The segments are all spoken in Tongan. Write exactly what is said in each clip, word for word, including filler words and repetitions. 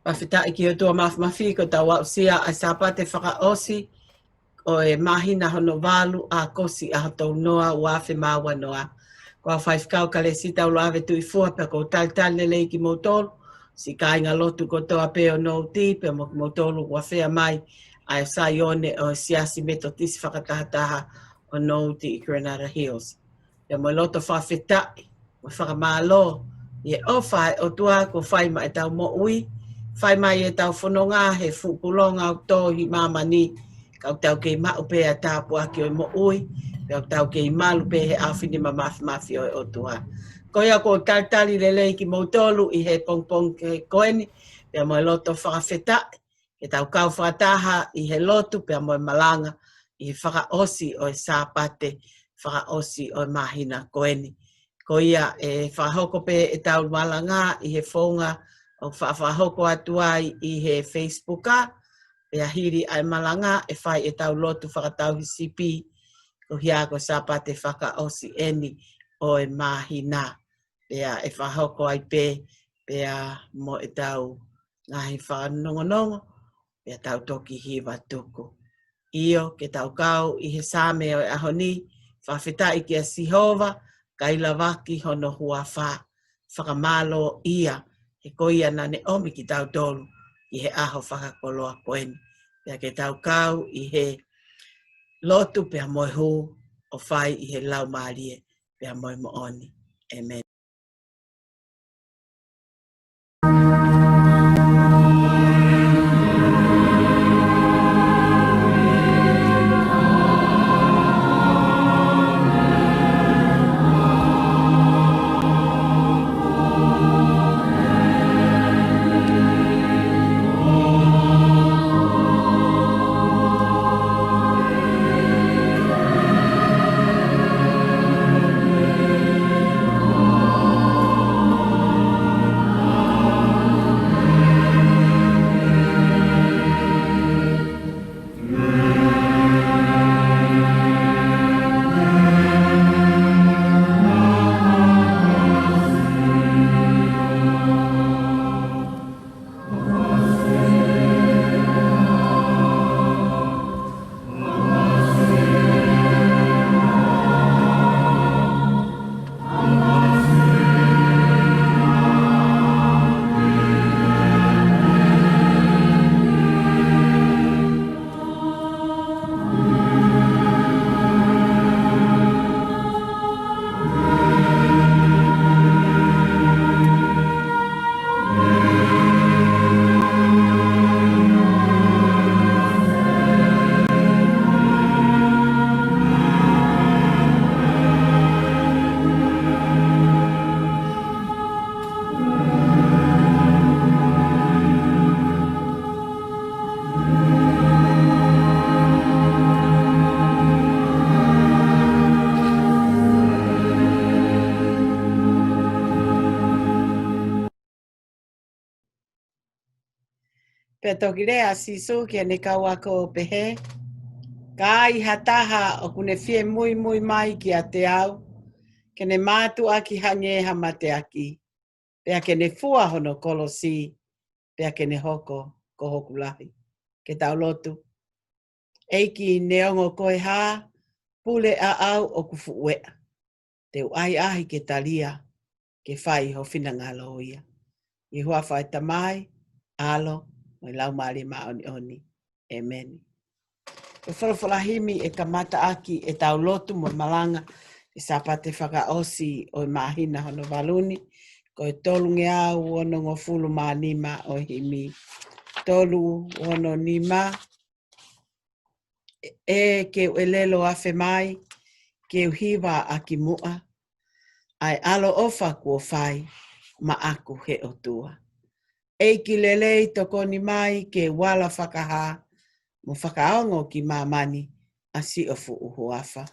Fakafetaʻi ki he ʻOtua Mafimafi, ko ʻetau aʻusia ʻa e Sāpate fakaʻosi ʻo e māhina hono valu ʻo ʻAokosi ʻaho tolunoa ua afe mā uanoa. Ko au Faifekau Kalesita ʻUluʻave Tuʻifua, pea ʻoku ou talitali lelei kimoutolu, siʻi kāingalotu kotoa pē ʻo Nouti, pea mo kimoutolu ʻoku ʻafea mai ʻa e Saione ʻo e Siasi Metotisi Fakatahataha ʻo Nouti ʻi Granada Hills. Pea mo e loto fakafetaʻi mo e fakamālō ʻi he ʻofa ʻa e ʻOtua kuo fai maʻa ʻetau moʻui, fai mai ʻetau fononga he fuʻu pulonga ʻoku tō ʻi māmani, ka ʻoku tau kei maʻu pē ʻa e tāpuaki ʻo e moʻui, pea ʻoku tau kei malu pē he ʻaofinima mafimafi ʻo e ʻOtua. Ko ia ʻoku ou talitali lelei kimoutolu ʻi he pongipongi ko eni, pea mo e loto fakafetaʻi, ke tau kau fakataha ʻi he lotu pea mo e malanga ʻi he fakaʻosi ʻo e Sāpate fakaʻosi ʻo e māhina ko eni. Ko ia ʻe fakahoko pē ʻetau malanga ʻi he founga ʻoku fa-, fakahoko atu ai ʻi he Facebook, pea hili ʻa e malanga ʻe fai ʻetau lotu fakatauhisipi, ko ia ko e Sāpate fakaʻosi eni ʻo e māhina. Pea ʻe fakahoko ai pē, pea mo ʻetau ngaahi fakanongonongo, pea tau toki hiva tuku. ʻIo, ke tau kau ʻi he Saame ʻo e ʻaho ni: Fakafetaʻi kia Sihova, kae lavaki hono huafa, fakamālōʻia, he ko ia naʻa ne ʻomi kitautolu ki he ʻaho fakakoloa ko eni. Pea ke tau kau ʻi he lotu pea mo e hū, ʻo fai ʻi he laumālie pea mo e moʻoni. ʻĒmeni. Pea toki lea ʻa Sīsū ki heʻene kau ako ʻo pehē: Ka ai ha taha ʻoku ne fie muimui mai kiate au, ke ne mātuʻaki hangē ha mateaki, pea ke ne fua hono kolosi, pea ke ne hoko ko hoku lahi. Ke tau lotu. ʻEiki, neongo ko e hā, pule ʻaʻau ʻoku fuʻu eʻa, te u ʻahiʻahi ke talia, ke fai ho finangalo ia. ʻI he huafa ʻo e Tamai, ʻAlo, mo e Laumālie Māʻoniʻoni. ʻĒmeni. Ko e folofola himi ʻe kamata ʻaki ʻetau lotu mo e malanga ʻi he Sāpate fakaʻosi ʻo e māhina hono valu ni, ko e tolungeau onongofulu mā nima ʻo e himi. Tolu ono nima. ʻE ke u ʻelelo afe mai, ke u hiva ʻaki muʻa ʻa e ʻaloʻofa kuo fai maʻaku ʻe he ʻOtua. ʻEiki lelei, tokoni mai ke u ala fakahā mo fakaongo ki māmani ʻa siʻo fuʻu huafa.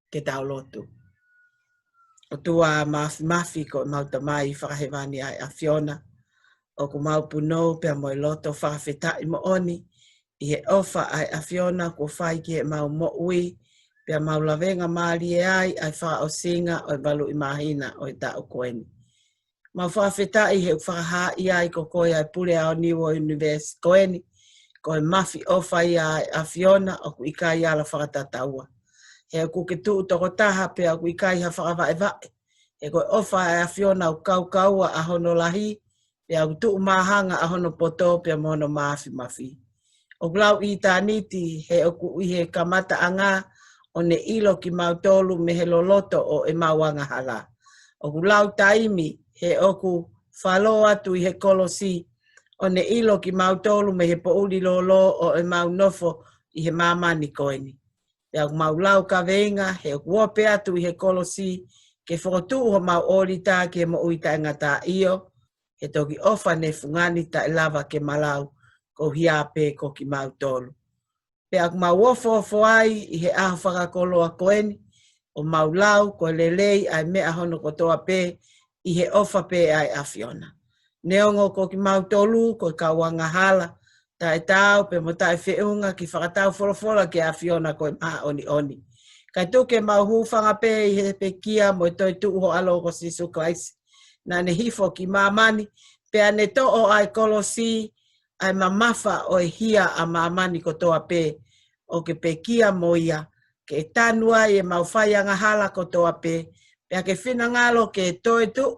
Ke tau lotu. ʻOtua mafimafi, ko ʻemau Tamai fakahēvani ʻa e ʻAfiona, ʻoku mau punou pea mo e loto fakafetaʻi moʻoni ʻi he ʻofa ʻa e ʻAfiona kuo fai ki heʻemau moʻui, pea mau lavengamālie ai ʻa e fakaʻosinga ʻo e valu ʻi māhina ʻo e taʻu ko eni. Mau fakafetaʻi he ʻoku fakahā ai ko koe ʻa e pule ʻa e ʻunivēsi ko eni, ko e mafi ʻofa ia ʻa e ʻAfiona ʻoku ʻikai ala fakatataua. He ʻoku ke tuʻu tokotaha pea ʻoku ʻikai ha fakavaʻevaʻe. He ko e ʻofa ʻa e ʻAfiona ʻoku kaukaua ʻa hono lahi, pea ʻoku tuʻu māhanga ʻa hono poto pea mo hono mafimafi. ʻOku lau ʻitāniti he ʻoku ʻi he kamataʻanga ʻo ne ʻilo kimautolu mei he loloto ʻo ʻemau angahala. ʻOku lau taimi he ʻoku falō atu ʻi he kolosi ʻo ne ʻilo kimautolu mei he poʻuli lōlō ʻo ʻemau nofo ʻi he māmani ko eni. Pea ʻoku mau lau kaveinga he ʻoku ope atu ʻi he kolosi ke fokotuʻu homau ʻōlita ki he moʻui taʻengata, ʻio, he toki ʻofa ne fungani taʻelava ke malau, ko hia pē ko kimautolu. Pea ʻoku mau ofoofo ai ʻi he ʻaho fakakoloa ko eni, ʻo mau lau ko e lelei ʻa e meʻa hono kotoa pē ʻi he ʻofa pē ʻa e ʻAfiona. Neongo ko kimautolu ko e kau angahala, taʻetaau pea mo taʻefeʻunga ki fakataufolofola ki he ʻAfiona ko e māʻoniʻoni. Kae tuku ke mau hūfanga pē ʻi he pekia mo e toetuʻu ho ʻAlo ko Sīsū Kalaisi. Naʻa ne hifo ki māmani, pea ne toʻo ʻa e kolosi, ʻa e mamafa ʻo e hia ʻa māmani kotoa pē, ʻo ke pekia mo ia, ke tanu ai ʻemau fai angahala kotoa pē, pea ke finangalo ke toetuʻu,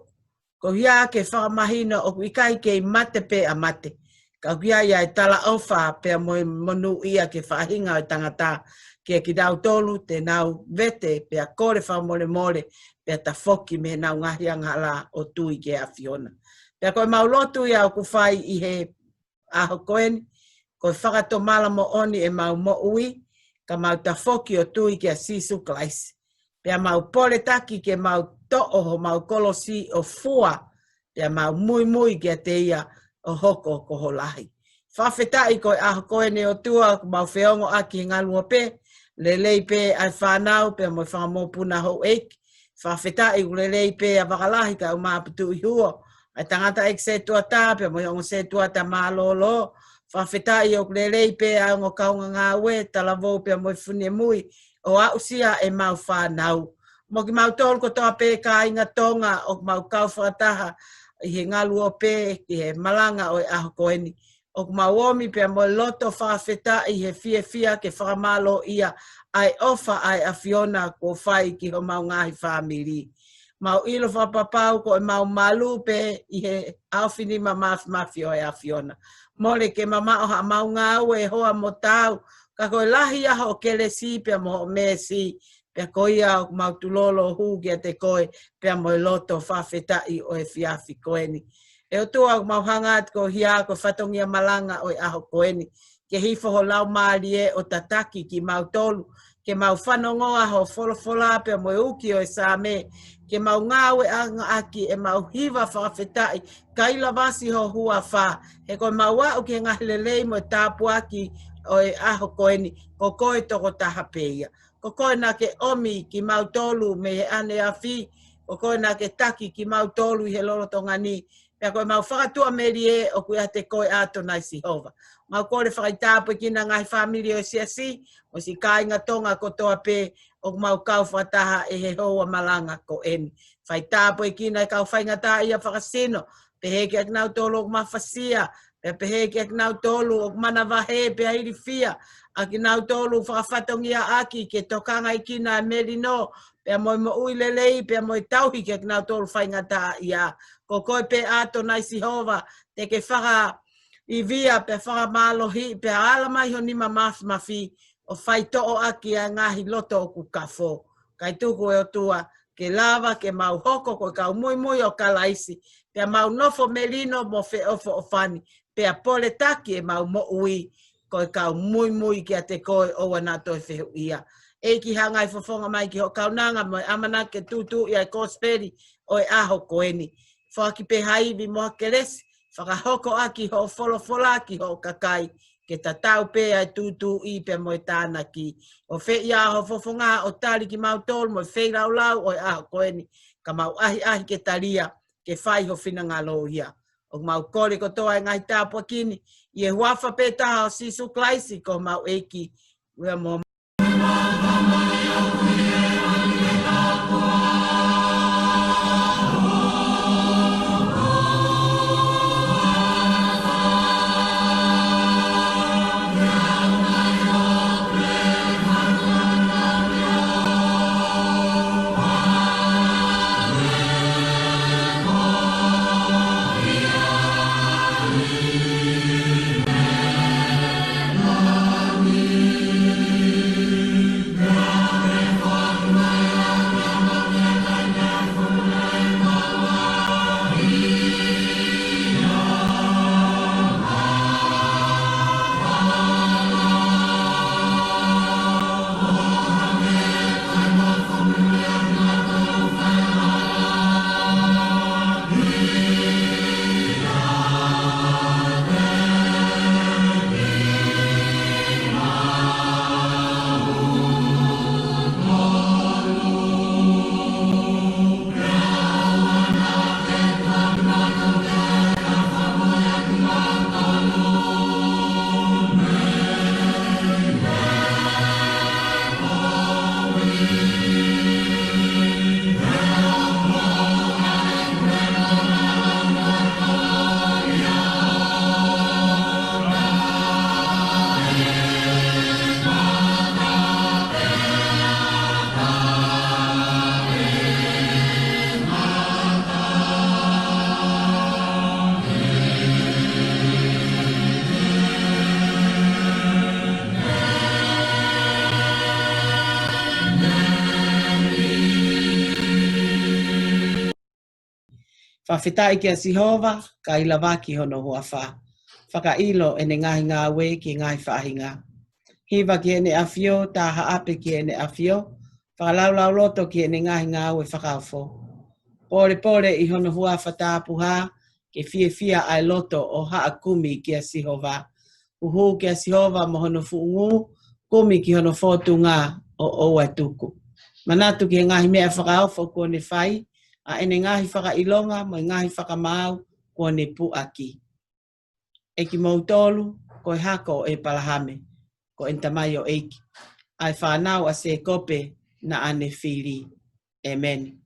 ko hia ke fakamahino ʻoku ʻikai kei mate pē ʻa mate, ka ʻoku ʻi ai ʻa e talaʻofa pea mo e monūʻia ki he faʻahinga ʻo e tangata, kiate kinautolu te nau vete pea kole fakamolemole, pea tafoki mei heʻenau ngaahi angahala ʻo tui ki he ʻAfiona. Pea ko ʻemau lotu ia ʻoku fai ʻi he ʻaho ko eni, ko e fakatomala moʻoni ʻemau moʻui, ka mau tafoki ʻo tui kia Sīsū Kalaisi. Pea mau poletaki ke mau toʻo homau kolosi ʻo fua, pea mau muimui kiate ia ʻo hoko ko ho lahi. Fakafetaʻi ko e ʻaho ko eni ʻOtua, ʻoku mau feongoʻaki he ngaluope, lelei pē ʻa e fānau, pea mo e fanga mokopuna houʻeiki. Fakafetaʻi ʻoku lelei pē ʻa Vakalahi kae ʻumaʻā Putuʻihuo, ʻa e tangataʻeiki sētuata pea mo e ongo sētuata mālōlō. Fakafetaʻi ʻoku lelei pē ʻa e ongo kaungāngāue, talavou pea mo e finemui, ʻo aʻusia ʻemau fānau. Mo kimautolu kotoa pē kāinga Tonga ʻoku mau kau fakataha ʻi he ngaluope ki he malanga ʻo e ʻaho ko eni. ʻOku mau ōmi pea mo e loto fakafetaʻi he fiefia ke fakamālōʻia ʻa e ʻofa ʻa e ʻAfiona kuo fai ki homau ngaahi fāmili. Mau ʻilo fakapapau ko ʻemau malu pē ʻi he ʻaofinima mafimafi ʻo e ʻAfiona. Mole ke mamaʻo haʻamau ngāue ʻe hoa mo taau, ka ko e lahi ʻa hoʻo kelesi pea mo hoʻo meesi, pea ko ia ʻoku mau tulolo hū kiate koe, pea mo e loto fakafetaʻi ʻo e efiafi ko eni. ʻE ʻOtua, ʻoku mau hanga atu ko ia ko e fatongia malanga ʻo e ʻaho ko eni, ke hifo ho Laumālie ʻo tataki kimautolu, ke mau fanongoa ho folofola pea mo e uki ʻo e Saame, ke mau ngāueʻaki ʻemau hiva fakafetaʻi, kae lavasi ho huafa, he ko ʻemau aʻu ki he ngaahi lelei mo e tāpuaki ʻo e ʻaho ko eni, ko koe tokotaha pē ia. Ko koe naʻa ke ʻomi kimautolu mei he ʻaneafi, ko koe naʻa ke taki kimautolu ʻi he lolotonga ni, pea ko ʻemau fakatuʻamelie ʻoku ʻiate koe ʻAtonai Sihova. Mau kole fakaitāpuekina ngaahi fāmili ʻo e siasi, mo siʻi kāinga Tonga kotoa pē, ʻoku mau kau fakataha ʻi he houa malanga ko eni. Faitāpuekina e kau faingataʻaʻia fakasino, pehē kiate kinautolu ʻoku mafasia, pea pehē kiate kinautolu ʻoku manavahē pea ilifia, ʻa kinautolu fakafatongiaʻaki ke tokangaʻi kinautolu e melino, pea mo e moʻui lelei, pea mo e tauhi kiate kinautolu faingataʻaʻia. Ko koe pē ʻAtonai Sihova, te ke fakaivia, pea fakamālohi, pea ala mai ho nima mafimafi, ʻo faitoʻoʻaki ʻa e ngaahi loto ʻoku kafo. Kae tuku ʻe ʻOtua, ke lava ke mau hoko ko e kau muimui ʻo Kalaisi, pea mau nofo melino mo feʻofoʻofani, pea poletaki ʻemau moʻui, ko e kau muimui kiate koe ʻoua naʻa toe fehuʻia. ʻEiki, hanga ʻo fofonga mai ki hoʻo kaunanga mo e ʻamanaki ke tūtuuʻi ʻa e kosipeli ʻo e ʻaho ko eni. Foaki pē ha ivi mo ha kelesi, fakahokoʻaki hoʻo folofola ki hoʻo kakai, ke tatau pē ʻa e tūtuuʻi pea mo e tānaki. ʻOfeʻi ʻa ho fofonga ʻo tali kimautolu mo e feilaulau ʻo e ʻaho ko eni, ka mau ʻahiʻahi ke talia, ke fai ho finangalo ia. ʻOku mau kole kotoa e ngaahi tāpuaki ni, ʻi he huafa pē taha ʻo Sīsū Kalaisi ko homau ʻEiki. Ua mo Fakafetaʻi kia Sihova, kae lavaki hono huafa. Fakaʻilo ʻene ngaahi ngāue ki he ngaahi faʻahinga. Hiva ki heʻene ʻafio, tā haʻape ki heʻene ʻafio, fakalaulauloto ki heʻene ngaahi ngāue fakaofo. Polepole ʻi hono huafa tapuhā, ke fiefia ʻa e loto ʻo haʻa kumi kia Sihova. Huhū kia Sihova mo hono fuʻu ngū, kumi ki hono fōtunga ʻo ʻoua ʻe tuku. Manatu ki he ngaahi meʻa fakaofo kuo ne fai, ʻa ʻene ngaahi fakaʻilonga mo e ngaahi fakamaau kuo ne puʻaki. ʻE kimoutolu, ko e hako ʻo ʻEpalahame, ko ʻene tamaioʻeiki, ʻa e fānau ʻa Sēkope naʻa ne fili. ʻEmeni.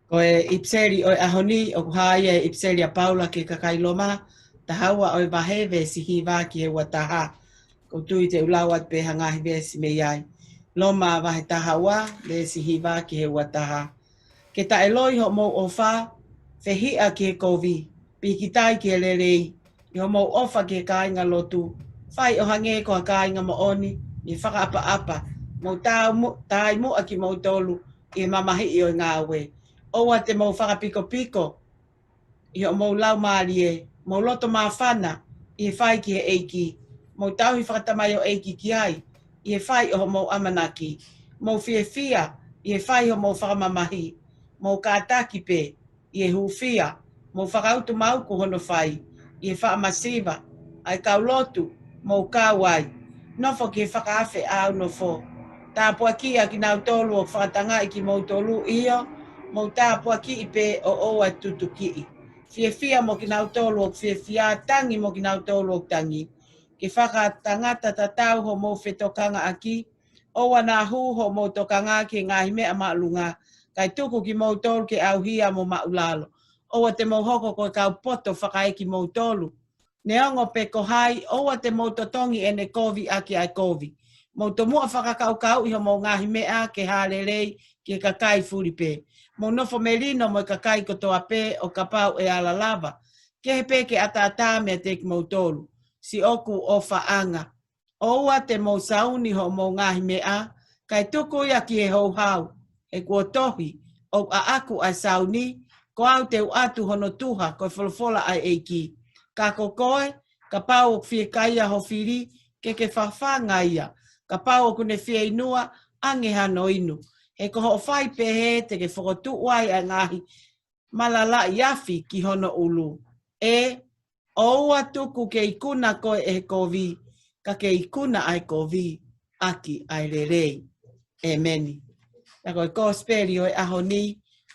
Ko e ʻipiseli ʻo e ʻaho ni, ʻoku hā ia he ʻipiseli ʻa Paula ki he kakai Loma, taha ua ʻo e vahe, veesi hiva ki he ua taha. ʻOku ou tui te u lau atu pē ha ngaahi veesi mei ai. Loma vahe taha ua, veesi hiva ki he ua taha. Ke taʻeloi hoʻomou ʻofa, fehiʻa ki he kovi, pikitai ki he lelei, ʻi hoʻomou ʻofa ki he kāingalotu, fai ʻo hangē ko ha kāinga moʻoni, ʻi he fakaʻapaʻapa, mou tāmu-, tāimuʻa kimoutolu, ʻi he mamahiʻi ʻo e ngāue. ʻOua te mou fakapikopiko ʻi hoʻomou laumālie, mou loto māfana ʻi he fai ki he ʻEiki, mou tauhi fakatamaioʻeiki ki ai, ʻi he fai ʻo hoʻomou ʻamanaki, mou fiefia ʻi he fai hoʻomou fakamamahi, mou kātaki pē ʻi he hūfia, mou fakautumaʻu ki hono fai, ʻi he faʻa masiva, ʻa e kau lotu, mou kau ai, nofo ki he fakaafe ʻaunofo. Tāpuakiʻi ʻa kinautolu ʻoku fakatangaʻi kimoutolu, ʻio, mou tāpuakiʻi pē ʻo ʻoua ʻe tutukiʻi. Fiefia mo kinautolu ʻoku fiefia, tangi mo kinautolu ʻoku tangi. Ke fakatangata tatau hoʻomou fetokangaʻaki, ʻoua naʻa hū hoʻomou tokanga ki he ngaahi meʻa māʻolunga, kae tuku kimoutolu ke ʻauhia mo māʻulalo. ʻOua te mou hoko ko e kau poto fakaekimoutolu. Neongo pe ko hai, ʻoua te mou totongi ʻene kovi ʻaki ʻa e kovi. Mou tomuʻa fakakaukauʻi hoʻomou ngaahi meʻa ke hā lelei ki he kakai fulipē. Mou nofo melino mo e kakai kotoa pē ʻo kapau ʻe ala lava. Kehe pē ke ʻataʻatā meiate kimoutolu, siʻoku ʻofaʻanga. ʻOua te mou sauni hoʻomou ngaahi meʻa, kae tuku ia ki he houhau, he kuo tohi, ʻoku ʻaʻaku ʻa e sauni, ko au te u ʻatu hono tuha, ko e folofola ʻa e ʻEiki. Ka ko koe, kapau ʻoku fiekaia ho fili, ke ke fafanga ia. Kapau ʻoku ne fieinua, ʻange hano inu. He ko hoʻo fai pehē te ke fokotuʻu ai ʻa e ngaahi malalaʻi afi ki hono ʻulu. ʻE, ʻoua tuku ke ikuna koe ʻe he kovi, ka ke ikuna ʻa e kovi ʻaki ʻa e lelei. ʻEmeni. Ka ko e kosipeli ʻo e ʻaho ni,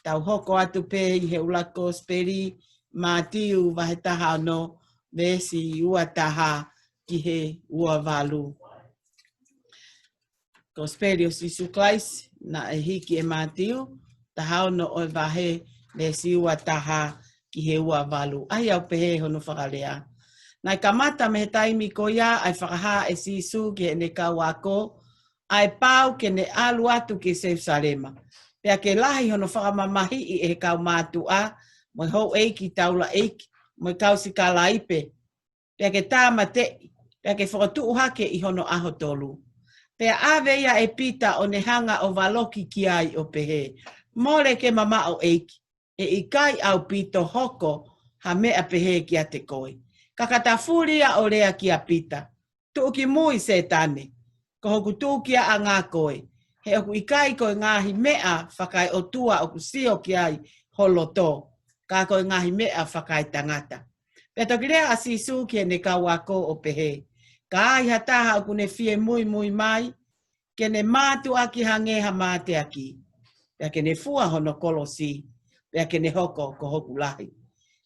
tau hoko atu pē ʻi he ʻuluaki kosipeli, Mātiu vahe taha ono, veesi ua taha ki he ua valu. Kosipeli ʻo Sīsū Kalaisi, naʻe hiki ʻe Mātiu, taha ono ʻo e vahe, veesi ua taha ki he ua valu. ʻAi au pehē hono fakalea. Naʻe kamata mei he taimi ko ia ʻa e fakahā ʻe Sīsū ki heʻene kau ako, ʻa e pau ke ne ʻalu atu ki Selusalema. Pea ke lahi hono fakamamahiʻi ʻe he kau mātuʻa, mo e houʻeiki taulaʻeiki, mo e kau sikalaipe, pea ke tāmateʻi, pea ke fokotuʻu hake ʻi hono ʻaho tolu. Pea ʻave ia ʻe Pita ʻo ne hanga ʻo valoki ki ai ʻo pehē, Mole ke mamaʻo ʻEiki, ʻe ʻikai ʻaupito hoko ha meʻa pehē kiate koe. Ka ka tafuli ia ʻo lea kia Pita, Tuʻu ki mui Sētane, ko hoku tūkiaʻanga koe, he ʻoku ʻikai ko e ngaahi meʻa fakaeʻotua ʻoku sio ki ai ho loto, ka ko e ngaahi meʻa fakaetangata. Pea toki lea ʻa Sīsū ki heʻene kau ako ʻo pehē, Ka ai ha taha ʻoku ne fie muimui mai, ke ne mātuʻaki hangē ha mateaki, pea ke ne fua hono kolosi, pea ke ne hoko ko hoku lahi.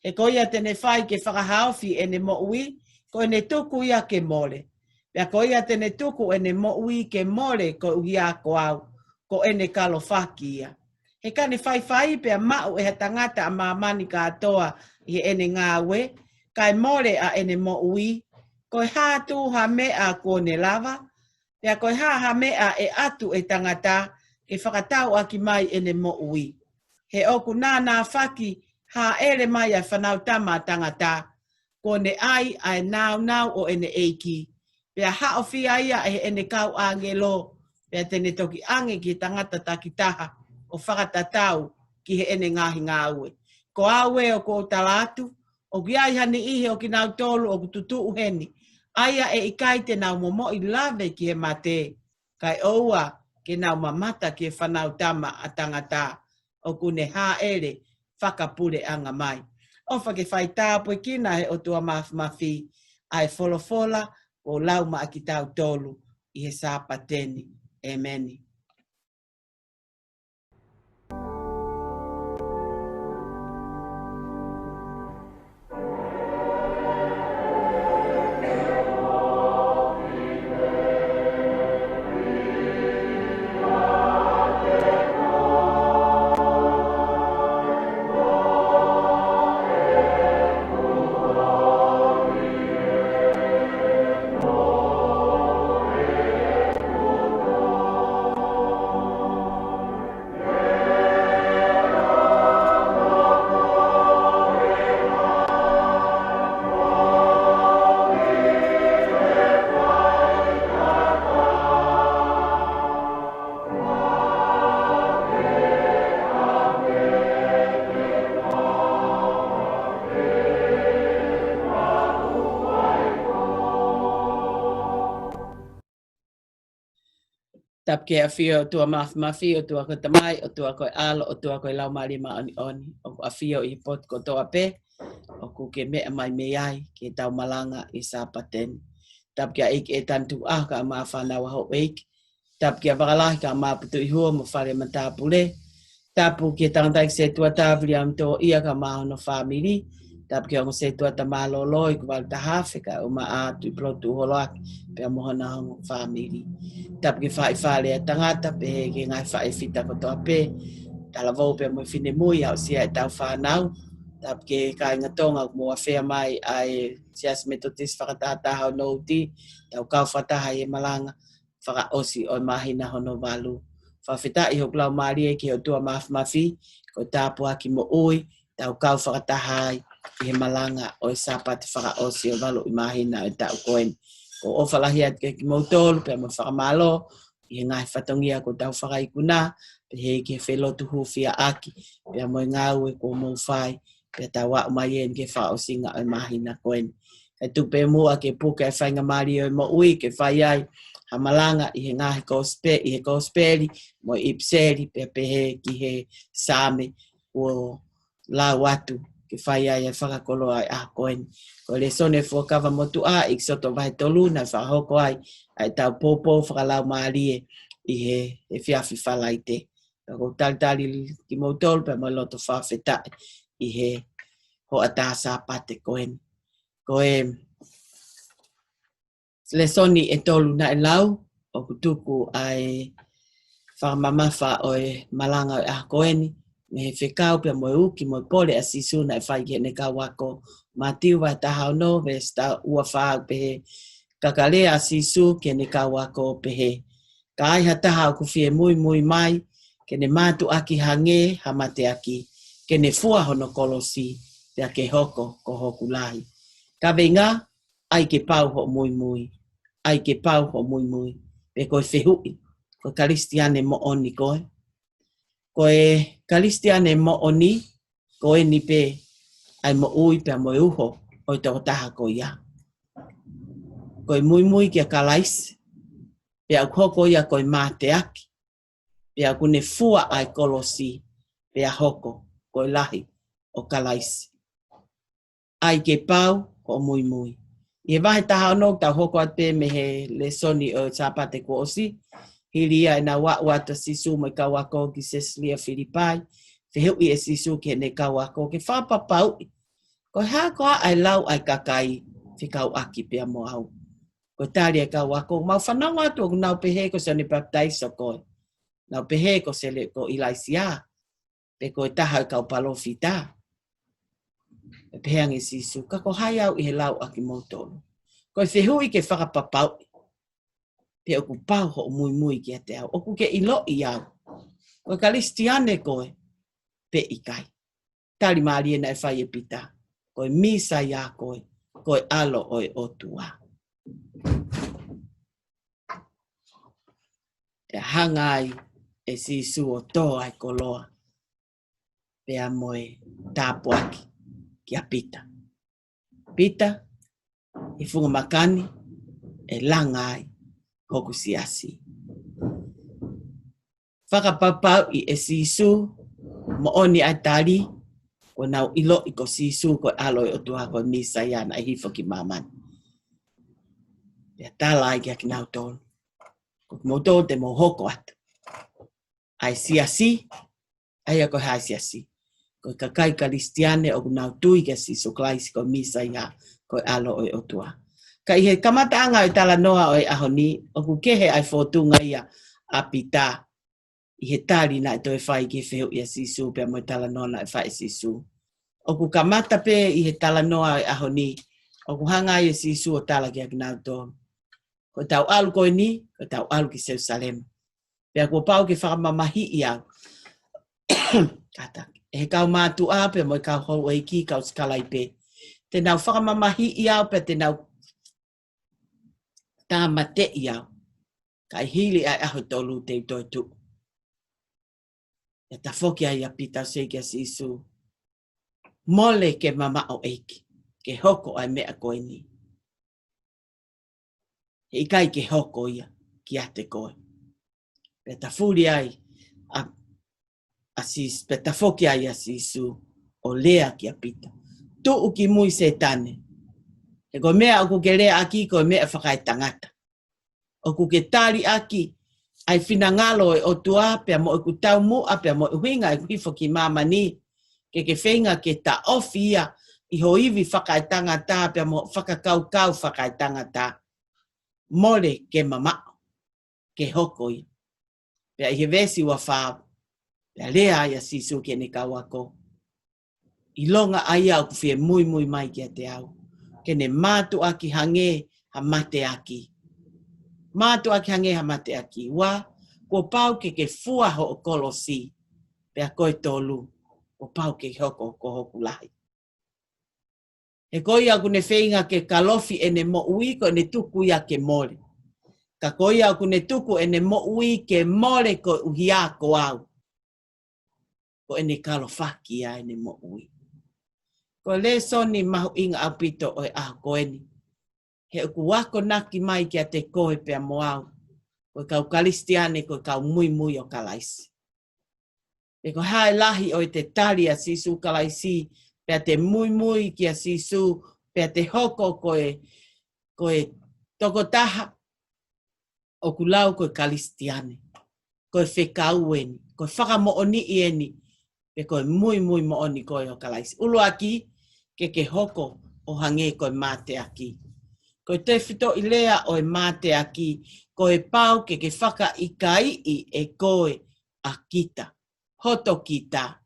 He ko ia te ne fai ke fakahaofi ʻene moʻui, ko ʻene tuku ia ke mole. Pea ko ia te ne tuku ʻene moʻui ke mole koeʻuhi ko au, ko ʻene kalofaki ia. He ka ne faifai pea maʻu ʻe ha tangata ʻa māmani kātoa ʻi heʻene ngāue, kae mole ʻa ʻene moʻui, ko e hā tuha meʻa kuo ne lava, pea ko e hā ha meʻa ʻe ʻatu ʻe tangata ke fakatauʻaki mai ʻene moʻui. He ʻoku nānāfaki hāʻele mai ʻa e Fanautama ʻa Tangata, kuo ne ʻai ʻa e nāunau ʻo ʻene ʻEiki. Pea haʻofia ia ʻe heʻene kau ʻāngelo, pea te ne toki ʻange ki he tangata takitaha ʻo fakatatau ki heʻene ngaahi ngāue. Ko au ē ʻoku ou tala atu, ʻoku ʻi ai ha niʻihi ʻo kinautolu ʻoku tutuʻu heni, ʻa ia ʻe ʻikai te nau momoʻi lave ki he mate, kae ʻoua ke nau mamata ki he Fanautama ʻa Tangata, ʻoku ne hāʻele fakapuleʻanga mai. ʻOfa ke fai tāpuekina ʻe he ʻOtua Māfimafi ʻa e folofola kuo lau maʻa kitautolu ʻi he Sāpate ni. ʻEmeni. Tapu ki he ʻafio ʻOtua Māfimafi, ʻOtua ko e Tamai, ʻOtua ko e ʻAlo, ʻOtua ko e Laumālie Māʻoniʻoni, ʻoku ʻafio ʻi he potu kotoa pē ʻoku ke meʻa mai mei ai ki heʻetau malanga ʻi he Sāpate ni. Tapu ki he ʻEiki ʻe tanu tuʻa kae ʻumaʻā fānau ʻa houʻeiki. Tapu kia Vakalahi kae ʻumaʻā Putuʻihua mo e fale matāpule. Tapu ki he tangataʻeiki setuata Viliami Toʻia kae ʻumaʻā hono fāmili. Tapu ki he ongo setuata mālōlō ʻi Kuvalu Tahafe kae ʻumaʻā Tuʻipulotu Holoaki pea mo hona ongo fāmili. Tapu ki he faʻē fale ʻa tangata pehē ki he ngaahi faʻē fita kotoa pē, talavou pea mo e finemui, aʻusia ʻetau fānau. Tapu ki he kāinga Tonga ʻoku mou afea mai ʻa e Siasi Metotisi Fakatahataha ʻo Nouti, tau kau fakataha ʻi he malanga fakaʻosi ʻo e māhina hono valu. Fakafetaʻi hoku laumālie ki he ʻOtua Māfimafi, ko e tāpuaki moʻui, tau kau fakataha ai ʻi he malanga ʻo e Sāpate fakaʻosi ʻo e valu ʻi māhina ʻo e taʻu ko eni. ʻOku ou ʻofa lahi atu kiate kimoutolu pea mo e fakamālō ʻi he ngaahi fatongia kuo tau fakaikuna, pehē ki he felotu hūfiaʻaki pea mo e ngāue kuo mou fai, pea tau aʻu mai eni ki he fakaʻosinga ʻo e māhina ko eni. Kae tuku pē muʻa ke puke ʻa e faingamālie ʻo e moʻui ke fai ai ha malanga ʻi he ngaahi kosipeli, ʻi he kosipeli mo e ʻipiseli, pea pehē ki he Saame kuo lau atu ke fai ai ʻa e fakakoloa ʻo e ʻaho ko eni. Ko e lēsoni ʻo e Fuakava Motuʻa, ʻEkisoto vahe tolu, naʻe fakahoko ai ʻa ʻetau poupou fakalaumālie ʻi he efiafi Falaite. Pea ʻoku ou talitali kimoutolu pea mo e loto fakafetaʻi ʻi he hoʻatā Sāpate ko eni. Ko e lēsoni ʻe tolu naʻe lau, ʻoku tuku ʻa e fakamamafa ʻo e malanga ʻo e ʻaho ko eni mei he fekau pea mo e uki mo e pole ʻa Sīsū naʻe fai ki heʻene kau ako. Mātiu vahe taha ono, veesi ua fā, ʻoku pehē: Ka ka lea ʻa Sīsū ki heʻene kau ako ʻo pehē, Ka ai ha taha ʻoku fie muimui mai, ke ne mātuʻaki hangē ha mateaki, ke ne fua hono kolosi, pea ke hoko ko hoku lahi. Kaveinga: ʻAi ke pau hoʻo muimui, ʻai ke pau hoʻo muimui. Pe ko e fehuʻi, ko e Kalisitiane moʻoni koe? Ko e Kalisitiane moʻoni, ko eni pē ʻa e moʻui pea mo e uho ʻo e tokotaha ko ia. Ko e muimui kia Kalaisi, pea ʻoku hoko ia ko e mateaki, pea ʻoku ne fua ʻa e kolosi, pea hoko ko e lahi ʻo Kalaisi. ʻAi ke pau hoʻo muimui. ʻI he vahe taha ono, tau hoko atu pē mei he lēsoni ʻo e Sāpate kuo ʻosi, hili ia ʻenau aʻu atu ʻa Sīsū mo e kau ako ki Sesalia Filipai, fehuʻi ʻe Sīsū ki heʻene kau ako ke fakapapauʻi, Ko e hā koā ʻa e lau ʻa e kakai fekauʻaki pea mo au? Ko e tali ʻa e kau ako, Mau fanongo atu ʻoku nau pehē ko Sione Papitaiso koe. Nau pehē ko Sele-, ko ʻIlaisiā, pe ko e taha ʻo e kau palōfita. Pea pehē ange ʻe Sīsū, Ka ko hai au ʻi he lau ʻa kimoutolu? Ko e fehuʻi ke fakapapauʻi pe ʻoku pau hoʻo muimui kiate au, ʻoku ke ʻiloʻi au, ko e Kalisitiane koe pe ʻikai. Tali mālie naʻe fai ʻe Pita, Ko e Mīsaia koe, ko e ʻAlo ʻo e ʻOtua. Pea hanga ai ʻe Sīsū ʻo tō ʻa e koloa pea mo e tāpuaki kia Pita. Pita, ʻi he funga maka ni ʻe langa ai hoku siasi. Fakapapauʻi ʻe Sīsū, moʻoni ʻa e tali, Kuo nau ʻiloʻi ko Sīsū ko e ʻAlo ʻo e ʻOtua, ko e Mīsaia naʻe hifo ki māmani. Pea tala ai kia kinautolu, ko kimoutolu te mou hoko atu ʻa e siasi. ʻA ia ko e hā e siasi? Ko e kakai Kalisitiane ʻoku nau tui kia Sīsū Kalaisi ko e Mīsaia, ko e ʻAlo ʻo e ʻOtua. Ka ʻi he kamataʻanga ʻo e talanoa ʻo e ʻaho ni, ʻoku kehe ʻa e fōtunga ia ʻa Pita ʻi he tali naʻe toe fai ki he fehuʻi ʻa Sīsū pea mo e talanoa naʻe fai ʻe Sīsū. ʻOku kamata pē ʻi he talanoa ʻo e ʻaho ni, ʻoku hanga ai ʻe Sīsū ʻo tala kia kinautolu, ko ʻetau ʻalu ko eni, ko ʻetau ʻalu ki Selusalema. Pea kuo pau ke fakamamahiʻi au kātaki ʻe he kau mātuʻa pea mo e kau houʻeiki, kau sikalaipe. Te nau fakamamahiʻi au pea te nau tāmateʻi au. Ka ʻi he hili ʻa e ʻaho ʻe tolu te u toe tuʻu. Pea tafoki ai ʻa Pita ʻo sio kia Sīsū, mole ke mamaʻo ʻEiki, ke hoko ʻa e meʻa ko eni. He ʻikai ke hoko ia kiate koe. Pea tafuli ai ʻa, ʻa Sīs-, pea tafoki ai ʻa Sīsū ʻo lea kia Pita, tuʻu ki mui Sētane. He ko e meʻa ʻoku ke leaʻaki ko e meʻa fakaetangata. ʻOku ke taliʻaki ʻa e finangalo ʻo e ʻOtua pea mo ʻeku taumuʻa pea mo e ʻuhinga ʻeku hifo ki māmani, ke ke feinga ke taʻofi ia ʻi ho ivi fakaetangata pea mo fakakaukau fakaetangata. Mole ke mamaʻo, ke hoko ia. Pea ʻi he veesi ua fā, pea lea ai ʻa Sīsū ki heʻene kau ako, ʻilonga ʻa ia ʻoku fie muimui mai kiate au, ke ne mātuʻaki hangē ha mateaki. Mātuʻaki hangē ha mateaki. Ua, kuo pau ke ke fua hoʻo kolosi. Pea ko e tolu, kuo pau ke hoko ko hoku lahi. He ko ia ʻoku ne feinga ke kalofi ʻene moʻui, ko ʻene tuku ia ke mole. Ka ko ia ʻoku ne tuku ʻene moʻui ke mole koeʻuhi ko au, ko ʻene kalofaki ia ʻene moʻui. Ko e lēsoni mahuʻinga ʻaupito ʻo e ʻaho ko eni. He ʻoku akonaki mai kiate koe pea mo au, ko e kau Kalisitiane, ko e kau muimui ʻo Kalaisi. Pe ko e hā e lahi ʻo ʻete tali ʻa Sīsū Kalaisi, pea te muimui kia Sīsū, pea te hoko ko e, ko e tokotaha ʻoku lau ko e Kalisitiane. Ko e fekau eni, ko e fakamoʻoniʻi eni, pe ko e muimui moʻoni koe ʻo Kalaisi. ʻUluaki, ke ke hoko ʻo hangē ko e mateaki. Ko e tefitoʻi lea ʻo e mateaki, ko e pau ke ke fakaʻikaiʻi ʻe koe ʻa kita, hoto kita.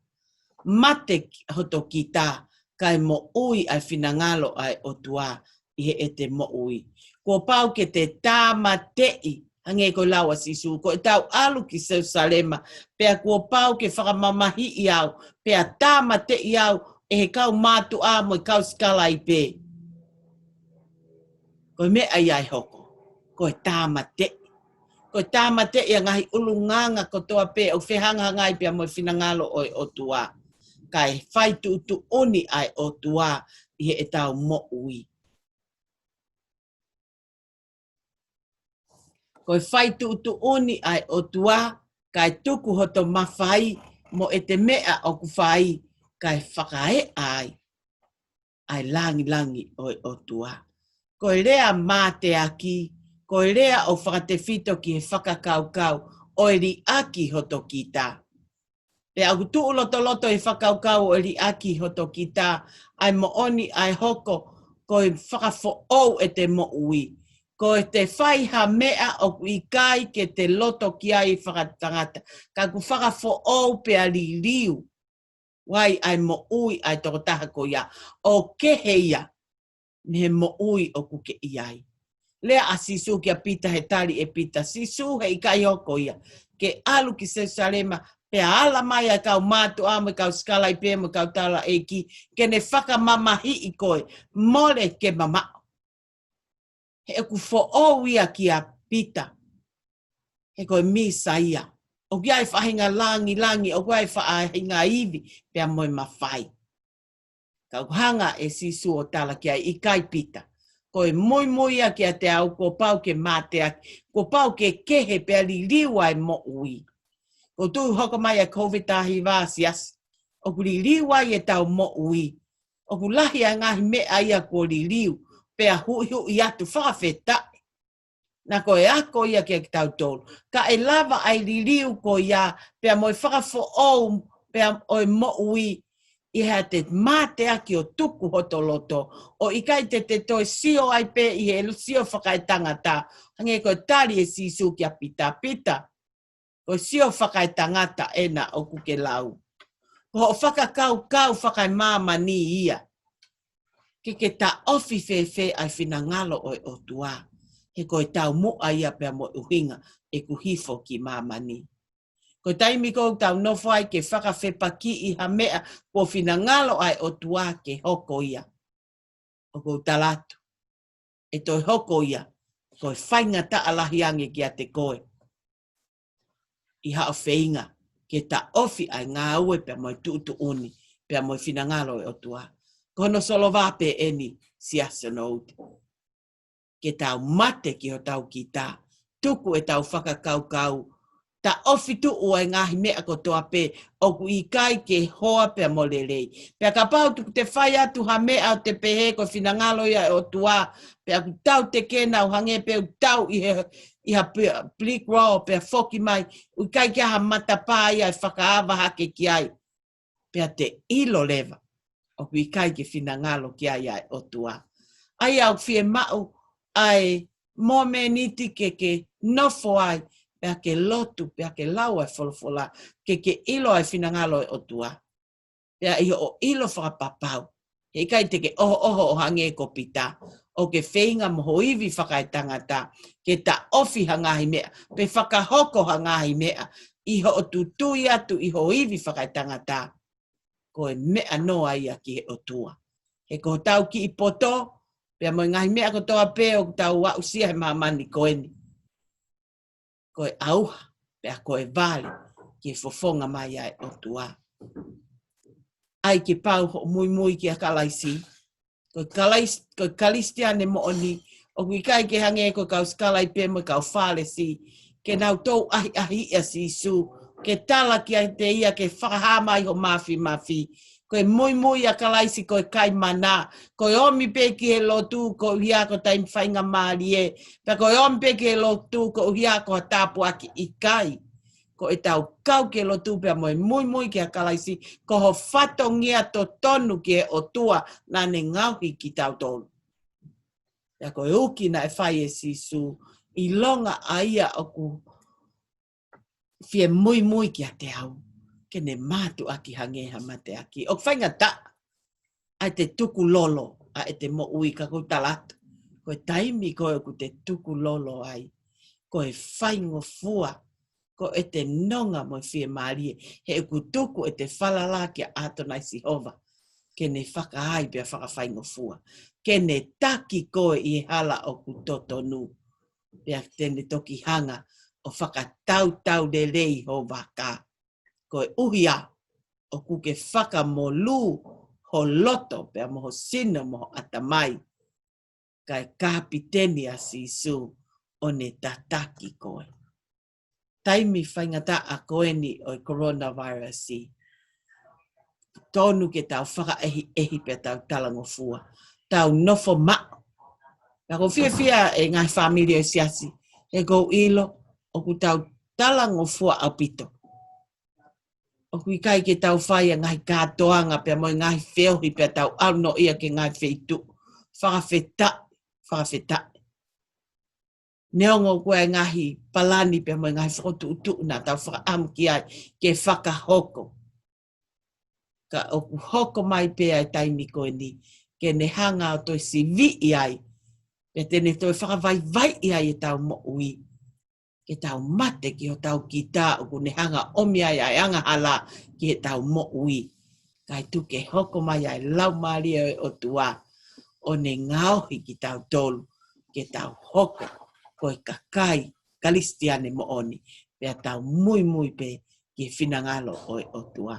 Mate hoto kita, kae moʻui ʻa e finangalo ʻa e ʻOtua ʻi heʻete moʻui. Kuo pau ke te tāmateʻi, hangē ko e lau ʻa Sīsū, ko ʻetau ʻalu ki Selusalema, pea kuo pau ke fakamamahiʻi au, pea tāmateʻi au ʻe he kau mātuʻa mo e kau sikalaipe. Ko e meʻa ia ʻe hoko, ko e tāmateʻi. Ko e tāmateʻi ʻa e ngaahi ʻulungaanga kotoa pē ʻoku fehangahangai pea mo e finangalo ʻo e ʻOtua. Kae fai tuʻutuʻuni ʻa e ʻOtua ʻi heʻetau moʻui. Ko e fai tuʻutuʻuni ʻa e ʻOtua, kae tuku hoto mafai mo ʻete meʻa ʻoku fai, kae fakaeʻa ai ʻa e langilangi ʻo e ʻOtua. Ko e lea mateaki, ko e lea ʻoku fakatefito ki he fakakaukau ʻo e liʻaki hoto kita. Pea ʻoku tuʻu lotoloto he fakakaukau ʻo e liʻaki hoto kita, ʻa e moʻoni ʻa e hoko, ko e fakafoʻou ʻete moʻui. Ko ʻete fai ha meʻa ʻoku ʻikai ke te loto ki ai fakatangata. Ka ʻoku fakafoʻou pea liliu ai ʻa e moʻui ʻa e tokotaha ko ia. ʻO kehe ia mei he moʻui ʻoku ke ʻi ai. Lea ʻa Sīsū kia Pita he tali ʻe Pita, Sīsū, he ʻikai hoko ia ke ʻalu ki Selusalema, pea ala mai ʻa e kau mātuʻa mo e kau sikalaipe mo e kau taulaʻeiki, ke ne fakamamahiʻi koe, mole ke mamaʻo. He ʻoku foʻou ia kia Pita. He ko e Mīsaia. ʻOku ʻi ai e faʻahinga langilangi, ʻoku ʻi ai e faʻahinga ivi, pea mo e mafai. Ka ʻoku hanga ʻe Sīsū ʻo tala ki ai, ʻikai Pita. Ko e muimui ia kiate au, kuo pau ke mateaki, kuo pau ke kehe pea liliu ʻa e moʻui. Ko e tuʻu hoko mai ʻa e Kōviti taha hiva, siasi. ʻOku liliu ai ʻetau moʻui. ʻOku lahi ʻa e ngaahi meʻa ia kuo liliu, pea huʻihuʻi atu, fakafetaʻi. Naʻa ko e ako ia kia kitautolu. Ka ʻe lava ʻa e liliu ko ia, pea mo e fakafoʻou, pea ʻo e moʻui, ʻi he te mateaki ʻo tuku hoto loto, ʻo ʻikai te te toe sio ai pē ʻi he sio fakaetangata, hangē ko e tali ʻe Sīsū kia Pita, Pita, ko e sio fakaetangata ena ʻoku ke lau. Ko hoʻo fakakaukau fakaemāmani ia. Ke ke taʻofi fēfē ʻa e finangalo ʻo e ʻOtua. He ko e taumuʻa ia pea mo e ʻuhinga ʻeku hifo ki māmani. Ko e taimi ʻoku tau nofo ai ke fakafepakiʻi ha meʻa kuo finangalo ʻa e ʻOtua ke hoko ia. ʻOku ou tala atu, ʻe toe hoko ia, ko e faingataʻa lahi ange kiate koe. ʻI haʻo feinga ke taʻofi ʻa e ngāue pea mo e tuʻutuʻuni, pea mo e finangalo ʻo e ʻOtua. Ko hono solova pē eni, Siasi ʻo Nouti. Ke tau mate ki hotau kita, tuku ʻetau fakakaukau, taʻofi tuʻu ʻa e ngaahi meʻa kotoa pē ʻoku ʻikai ke hoa pea mo lelei. Pea kapau ʻoku te fai atu ha meʻa ʻo te pehē ko e finangalo ia ʻo e ʻOtua, pea ʻoku tau tekena ʻo hangē pē ʻoku tau ʻi he, ʻi ha pi-, plikro pea foki mai, ʻoku ʻikai ke ʻi ai ha matapā ia ʻe fakaava hake ki ai. Pea te ʻilo leva ʻoku ʻikai ke finangalo ki ai ʻa e ʻOtua. ʻA ia ʻoku fiemaʻu ʻa e momeniti ke ke nofo ai, pea ke lotu, pea ke lau ʻa e folofola, ke ke ʻilo ʻa e finangalo ʻo e ʻOtua. Pea ʻi hoʻo ʻilo fakapapau, heʻikai te ke ʻohoʻoho ʻo hangē ko Pita, ʻo ke feinga mo ho ivi fakaetangata ke taʻofi ha ngaahi meʻa, pe fakahoko ha ngaahi meʻa ʻi hoʻo tutui atu ʻi ho ivi fakaetangata. Ko e meʻa noa ia ki he ʻOtua. He ko hotau kiʻi poto, pea mo e ngaahi meʻa kotoa pē ʻoku tau aʻusia he māmani ko eni, ko e ʻauha, pea ko e vale ki he fofonga mai ʻa e ʻOtua. ʻAi ke pau hoʻo muimui kia Kalaisi. Ko e Kalais-, ko e Kalisitiane moʻoni, ʻoku ʻikai ke hangē ko e kau sikalaipe mo e kau Fālesi, ke nau toutou ʻahiʻahiʻi ʻa Sīsū, ke tala kiate ia ke fakahā mai ho māfimafi. Ko e muimui ʻia Kalaisi ko e kai mana, ko e ʻomi pē ki he lotu koeʻuhi ko e taimi faingamālie, pea ko e ʻomi pē ki he lotu koeʻuhi ko ha tāpuaki, ʻikai. Ko ʻetau kau ki he lotu pea mo e muimui kia Kalaisi, ko ho fatongia totonu ki he ʻOtua naʻa ne ngaohi kitautolu. Pea ko e uki naʻe fai ʻe Sīsū, ʻilonga ʻa ia ʻoku fie muimui kiate au, ke ne mātuʻaki hangē ha mateaki. ʻOku faingataʻa ʻa e te tukulolo ʻa e te moʻui, ka ʻoku ou tala atu, ko e taimi ko ē ʻoku te tukulolo ai, ko e faingofua, ko e te nonga mo e fiemālie, he ʻoku tuku e te falala kia ʻAtonai Sihova, ke ne fakaai pea fakafaingofua, ke ne taki koe ʻi he hala ʻoku totonu, pea te ne toki hanga ʻo fakatautau lelei ho vaka. Koeʻuhi ʻoku ke fakamolū ho loto pea mo ho sino mo ho ʻatamai, kae kapiteni ʻa Sīsū ʻo ne tataki koe. Taimi faingataʻa ko eni ʻo e coronavirus, tonu ke tau fakaʻehiʻehi pea tau talangofua, tau nofo maʻu. Pea ʻoku ou fiefia ʻi he ngaahi fāmili ʻo e siasi, he ʻoku ou ʻilo ʻoku tau talangofua ʻaupito. ʻOku ʻikai ke tau fai ʻa e ngaahi kātoanga pea mo e ngaahi feohi pea tau ʻalu noa ia ki he ngaahi feituʻu. Fakafetaʻi, fakafetaʻi. Neongo ko e ngaahi palani pea mo e ngaahi fokotuʻutuʻu naʻa tau fakaʻamu ki ai ke fakahoko, ka ʻoku hoko mai pē ʻa e taimi ko eni, ke ne hanga ʻo toe siviʻi ai, pea te ne toe fakavaivaiʻi ai ʻetau moʻui, ke tau mate ki hotau kita ʻoku ne hanga ʻomi ai ʻa e angahala ki heʻetau moʻui. Kae tuku ke hoko mai ʻa e Laumālie ʻo e ʻOtua ʻo ne ngaohi kitautolu ke tau hoko ko e kakai Kalisitiane moʻoni, pea tau muimui pē ki he finangalo ʻo e ʻOtua.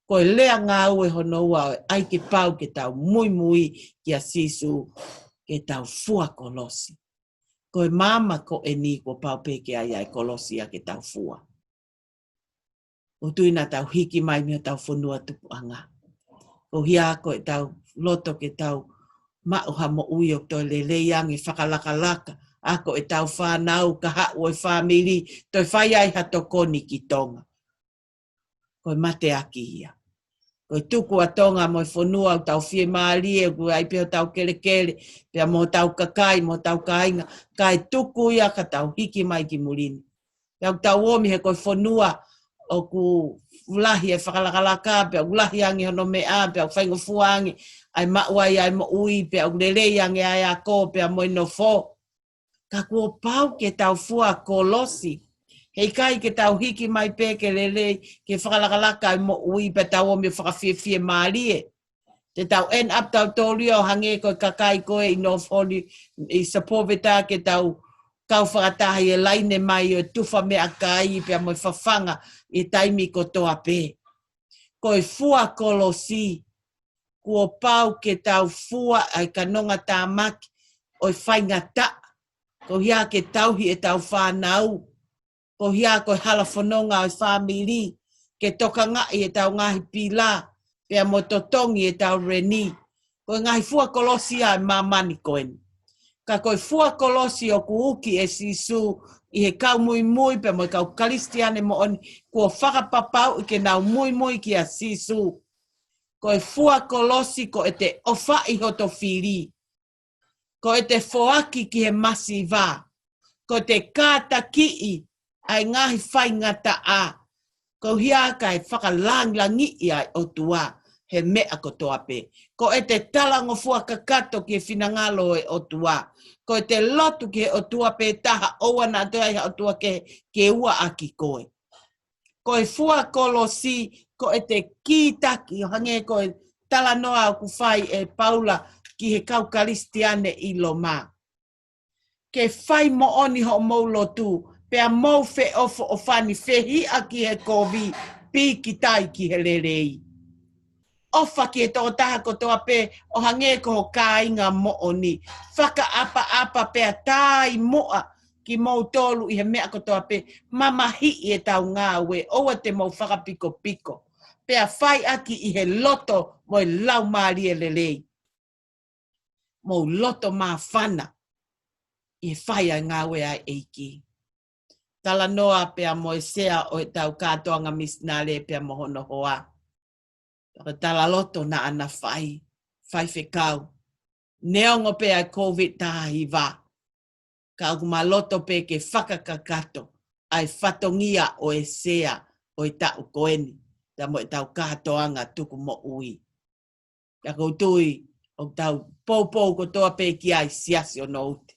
Ko e lea ngāue hono ua ʻo e ʻai ke pau ke tau muimui kia Sīsū, ke tau fua kolosi. Ko e maama ko eni kuo pau pē ke ʻai ʻa e kolosi ia ke tau fua. ʻOku ou tui naʻa tau hiki mai mei hotau fonua tupuʻanga. Ko ia ko ʻetau loto ke tau maʻu ha moʻui ʻoku toe lelei ange fakalakalaka, ʻa ko ʻetau fānau, kahaʻu ʻo e fāmili, toe fai ai ha tokoni ki Tonga. Ko e mateaki ia. Ko e tuku ʻa Tonga mo e fonua ʻoku tau fiemālie, ʻoku ʻi ai pē hotau kelekele, pea mo hotau kakai, mo hotau kāinga, kae tuku ia ka tau hiki mai ki muli ni. Pea ʻoku tau ōmi he ko e fonua ʻoku lahi e fakalakalaka, pea ʻoku lahi ange hono meʻa, pea ʻoku faingofua ange ʻa e maʻu ai ʻa e moʻui, pea ʻoku lelei ange ʻa e ako, pea mo e nofo. Ka kuo pau ke tau fua kolosi. Heʻikai ke tau hiki mai pē ke lelei, ke fakalakalaka e moʻui pea tau ōmi ʻo fakafiefiemālie. Te tau end up tautolu ia ʻo hangē ko e kakai ko ē ʻi North Hollywood, ʻi Sepulveda, ke tau kau fakataha ʻi he laine mai ʻo e tufa meʻakai pea mo e fafanga ʻi he taimi kotoa pē. Ko e fua kolosi, kuo pau ke tau fua ʻa e kanonga tāmaki ʻo e faingataʻa. Ko ia ke tauhi ʻetau fānau. Ko ia ko e hala fononga ʻo e fāmili, ke tokangaʻi ʻetau ngaahi pila, pea mo totongi ʻetau reni. Ko e ngaahi fua kolosi ʻa e māmani ko eni. Ka ko e fua kolosi ʻoku uki ʻe Sīsū ʻi he kau muimui pea mo e kau Kalisitiane moʻoni, kuo fakapapauʻi ke nau muimui kia Sīsū. Ko e fua kolosi ko ʻete ʻofaʻi hoto fili. Ko ʻete foaki ki he masiva. Ko ʻete kātakiʻi ʻa e ngaahi faingataʻa. Ko ia kae fakalangilangiʻi ʻa e ʻOtua he meʻa kotoa pē. Ko ʻete talangofua kakato ki he finangalo ʻo e ʻOtua. Ko ʻete lotu ki he ʻOtua pē taha, ʻoua naʻa toe ʻi ai ha ʻotua kehe ke ua ʻaki koe. Ko e fua kolosi, ko ʻete kītaki, ʻo hangē ko e talanoa ʻoku fai ʻe Paula ki he kau Kalisitiane ʻi Loma. Ke fai moʻoni hoʻomou lotu, pea mou feʻofoʻofani, fehiʻa ki he kovi, pīkitai ki he lelei. ʻOfa ki he tokotaha kotoa pē, ʻo hangē ko ho kāinga moʻoni. Fakaʻapaʻapa pea tāimuʻa kimoutolu ʻi he meʻa kotoa pē, mamahiʻi ʻetau ngāue, ʻoua te mou fakapikopiko. Pea fai ʻaki ʻi he loto mo e laumālie lelei. Mou loto māfana ʻi he fai ʻa e ngāue ʻa e ʻEiki. Talanoa pea mo e sea ʻo ʻetau kātoanga misinale pea mo hono hoa. Pea ko e talaloto naʻa na fai, faifekau. Neongo pē ʻa e Covid taha hiva, ka ʻoku ma loto pē ke fakakakato ʻa e fatongia ʻo e sea ʻo e taʻu ko eni, pea mo ʻetau kātoanga tuku moʻui. Pea ʻoku ou tui ʻoku tau poupou kotoa pē ki ai, Siasi ʻo Nouti.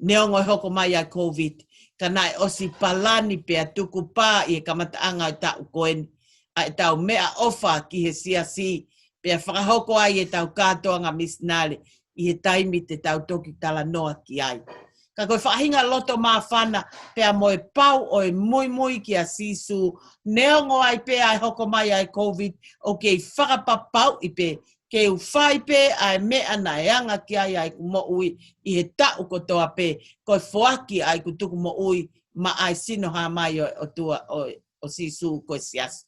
Neongo e hoko mai ʻa e Covid, ka naʻe ʻosi palani pea tukupā ʻi he kamataʻanga ʻo e taʻu ko eni ʻa ʻetau meʻaʻofa ki he Siasi, pea fakahoko ai ʻetau kātoanga misinale ʻi he taimi te tau toki talanoa ki ai. Ka ko e faʻahinga loto māfana pea mo e pau ʻo e muimui kia Sīsū, neongo ai pē ʻa e hoko mai ʻa e Covid, ʻoku kei fakapapauʻi pē ke u fai pē ʻa e meʻa naʻe anga ki ai ʻa ʻeku moʻui ʻi he taʻu kotoa pē, ko e foaki ʻa ʻeku tuku moʻui maʻa e sino hā mai ʻo e ʻOtua ʻo, ʻo Sīsū ko e Siasi.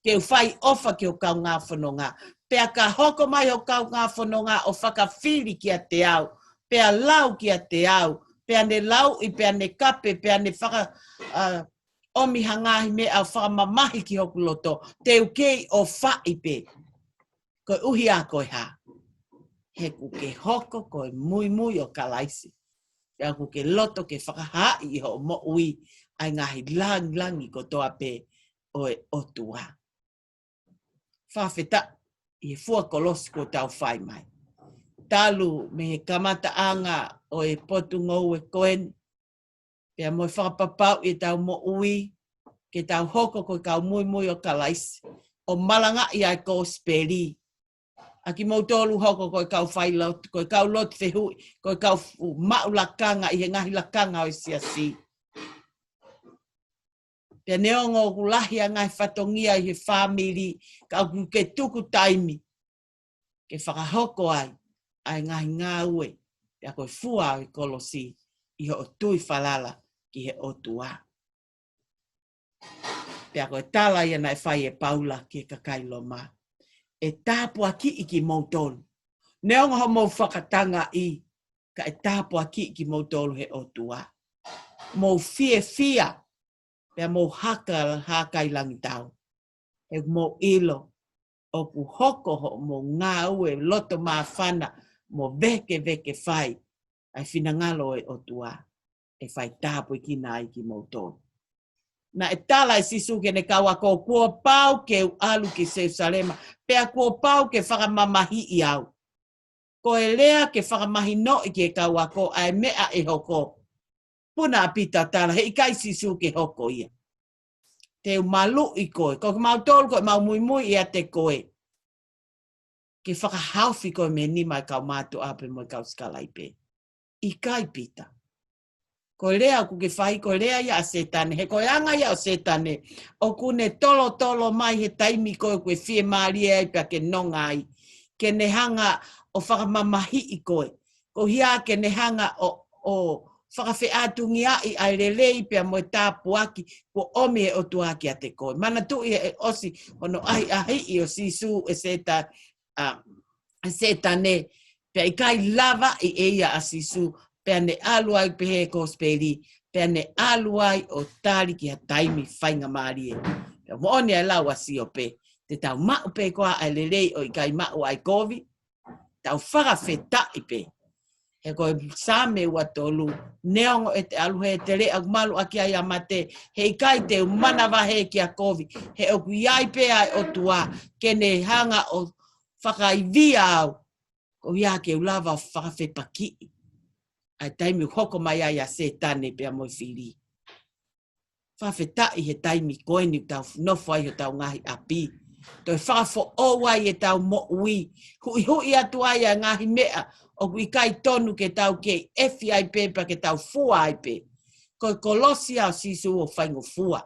Ke u fai ʻofa ki hoku kaungā fononga. Pea ka hoko mai hoku kaungā fononga ʻo fakafili kiate au, pea lau kiate au, pea ne lauʻi, pea ne kape, pea ne faka, ʻa, ʻomi ha ngaahi meʻa ʻo fakamamahi ki hoku loto, te u kei ʻofaʻi pē. Koeʻuhi ā ko e hā? He ʻoku ke hoko ko e muimui ʻo Kalaisi. Pea ʻoku ke loto ke fakahaaʻi ʻi hoʻo moʻui ʻa e ngaahi langilangi kotoa pē ʻo e ʻOtua. Fakafetaʻi ʻi he fua kolosi kuo tau fai mai. Talu mei he kamataʻanga ʻo e potungāue ko eni, pea mo e fakapapauʻi ʻetau moʻui, ke tau hoko ko e kau muimui ʻo Kalaisi, ʻo malangaʻi ʻa e kosipeli. ʻA kimoutolu hoko ko e kau failotu, ko e kau lotu fehuʻi, ko e kau fu-, maʻu lakanga ʻi he ngaahi lakanga ʻo e Siasi. Pea neongo ʻoku lahi ʻa e ngaahi fatongia ʻi he fāmili, ka ʻoku ke tuku taimi ke fakahoko ai ʻa e ngaahi ngāue, pea ko e fua ʻo e kolosi ʻi hoʻo tui falala ki he ʻOtua. Pea ko e tala ia naʻe fai ʻe Paula ki he kakai Loma. ʻE tāpuakiʻi kimoutolu. Neongo hoʻomou fakatangaʻi, ka ʻe tāpuakiʻi kimoutolu ʻe he ʻOtua. Mou fiefia, pea mou haka, hākailangitau. He ʻoku mou ʻilo, ʻoku hoko hoʻomou ngāue loto māfana mo vēkeveke fai ʻa e finangalo ʻo e ʻOtua, ʻe fai tāpuekina ai kimoutolu. Naʻe tala ʻe Sīsū ki heʻene kau ako, kuo pau ke u ʻalu ki Selusalema, pea kuo pau ke fakamamahiʻi au. Ko e lea ke fakamahinoʻi ki he kau ako ʻa e meʻa ʻe hoko. Puna ʻa Pita ʻo tala, heʻikai Sīsū ke hoko ia. Te u maluʻi koe, ko kimautolu ko ʻemau muimui ʻiate koe. Ke fakahaofi koe mei he nima ʻo e kau mātuʻa pea mo e kau sikalaipe. ʻIkai Pita. Ko e lea ʻoku ke fai, ko e lea ia ʻa Sētane, he ko e anga ia ʻo Sētane, ʻoku ne tolotolo mai he taimi ko ē ʻoku ke fiemālie ai pea ke nonga ai. Ke ne hanga ʻo fakamamahiʻi koe. Ko ia ke ne hanga ʻo, ʻo fakafeʻātungiaʻi ʻa e lelei pea mo e tāpuaki kuo ʻomi ʻe he ʻOtua kiate koe. Manatuʻi he ʻosi hono ʻahiʻahiʻi ʻo Sīsū ʻe Sēta-, ʻa, ʻe Sētane, pea ʻikai lavaʻi ʻe ia ʻa Sīsū, pea ne ʻalu ai pehē kosipeli, pea ne ʻalu ai ʻo tali ki ha taimi faingamālie. Pea moʻoni ʻa e lau ʻa Siope, te tau maʻu pē koā ʻa e lelei ʻo ʻikai maʻu ʻa e kovi, tau fakafetaʻi pē. He ko e Saame ua tolu, neongo ʻete ʻalu hē, te leʻo ʻoku malu ʻaki ai ʻa mate, heʻikai te u manavahē kia kovi, he ʻoku ʻi ai pē ʻa e ʻOtua, ke ne hanga ʻo fakaivia au, ko ia ke u lava ʻo fakafepakiʻi ʻa e taimi ʻoku hoko mai ai ʻa Sētane pea mo e fili. Fakafetaʻi he taimi ko eni ʻoku tau nofo ai hotau ngaahi ʻapi. Toe fakafoʻou ai ʻetau moʻui. Huʻihuʻi atu ai ʻa e ngaahi meʻa ʻoku ʻikai tonu ke tau kei ʻefi ai pē pea ke tau fua ai pē. Ko e kolosi ʻa Sīsū ʻoku faingofua.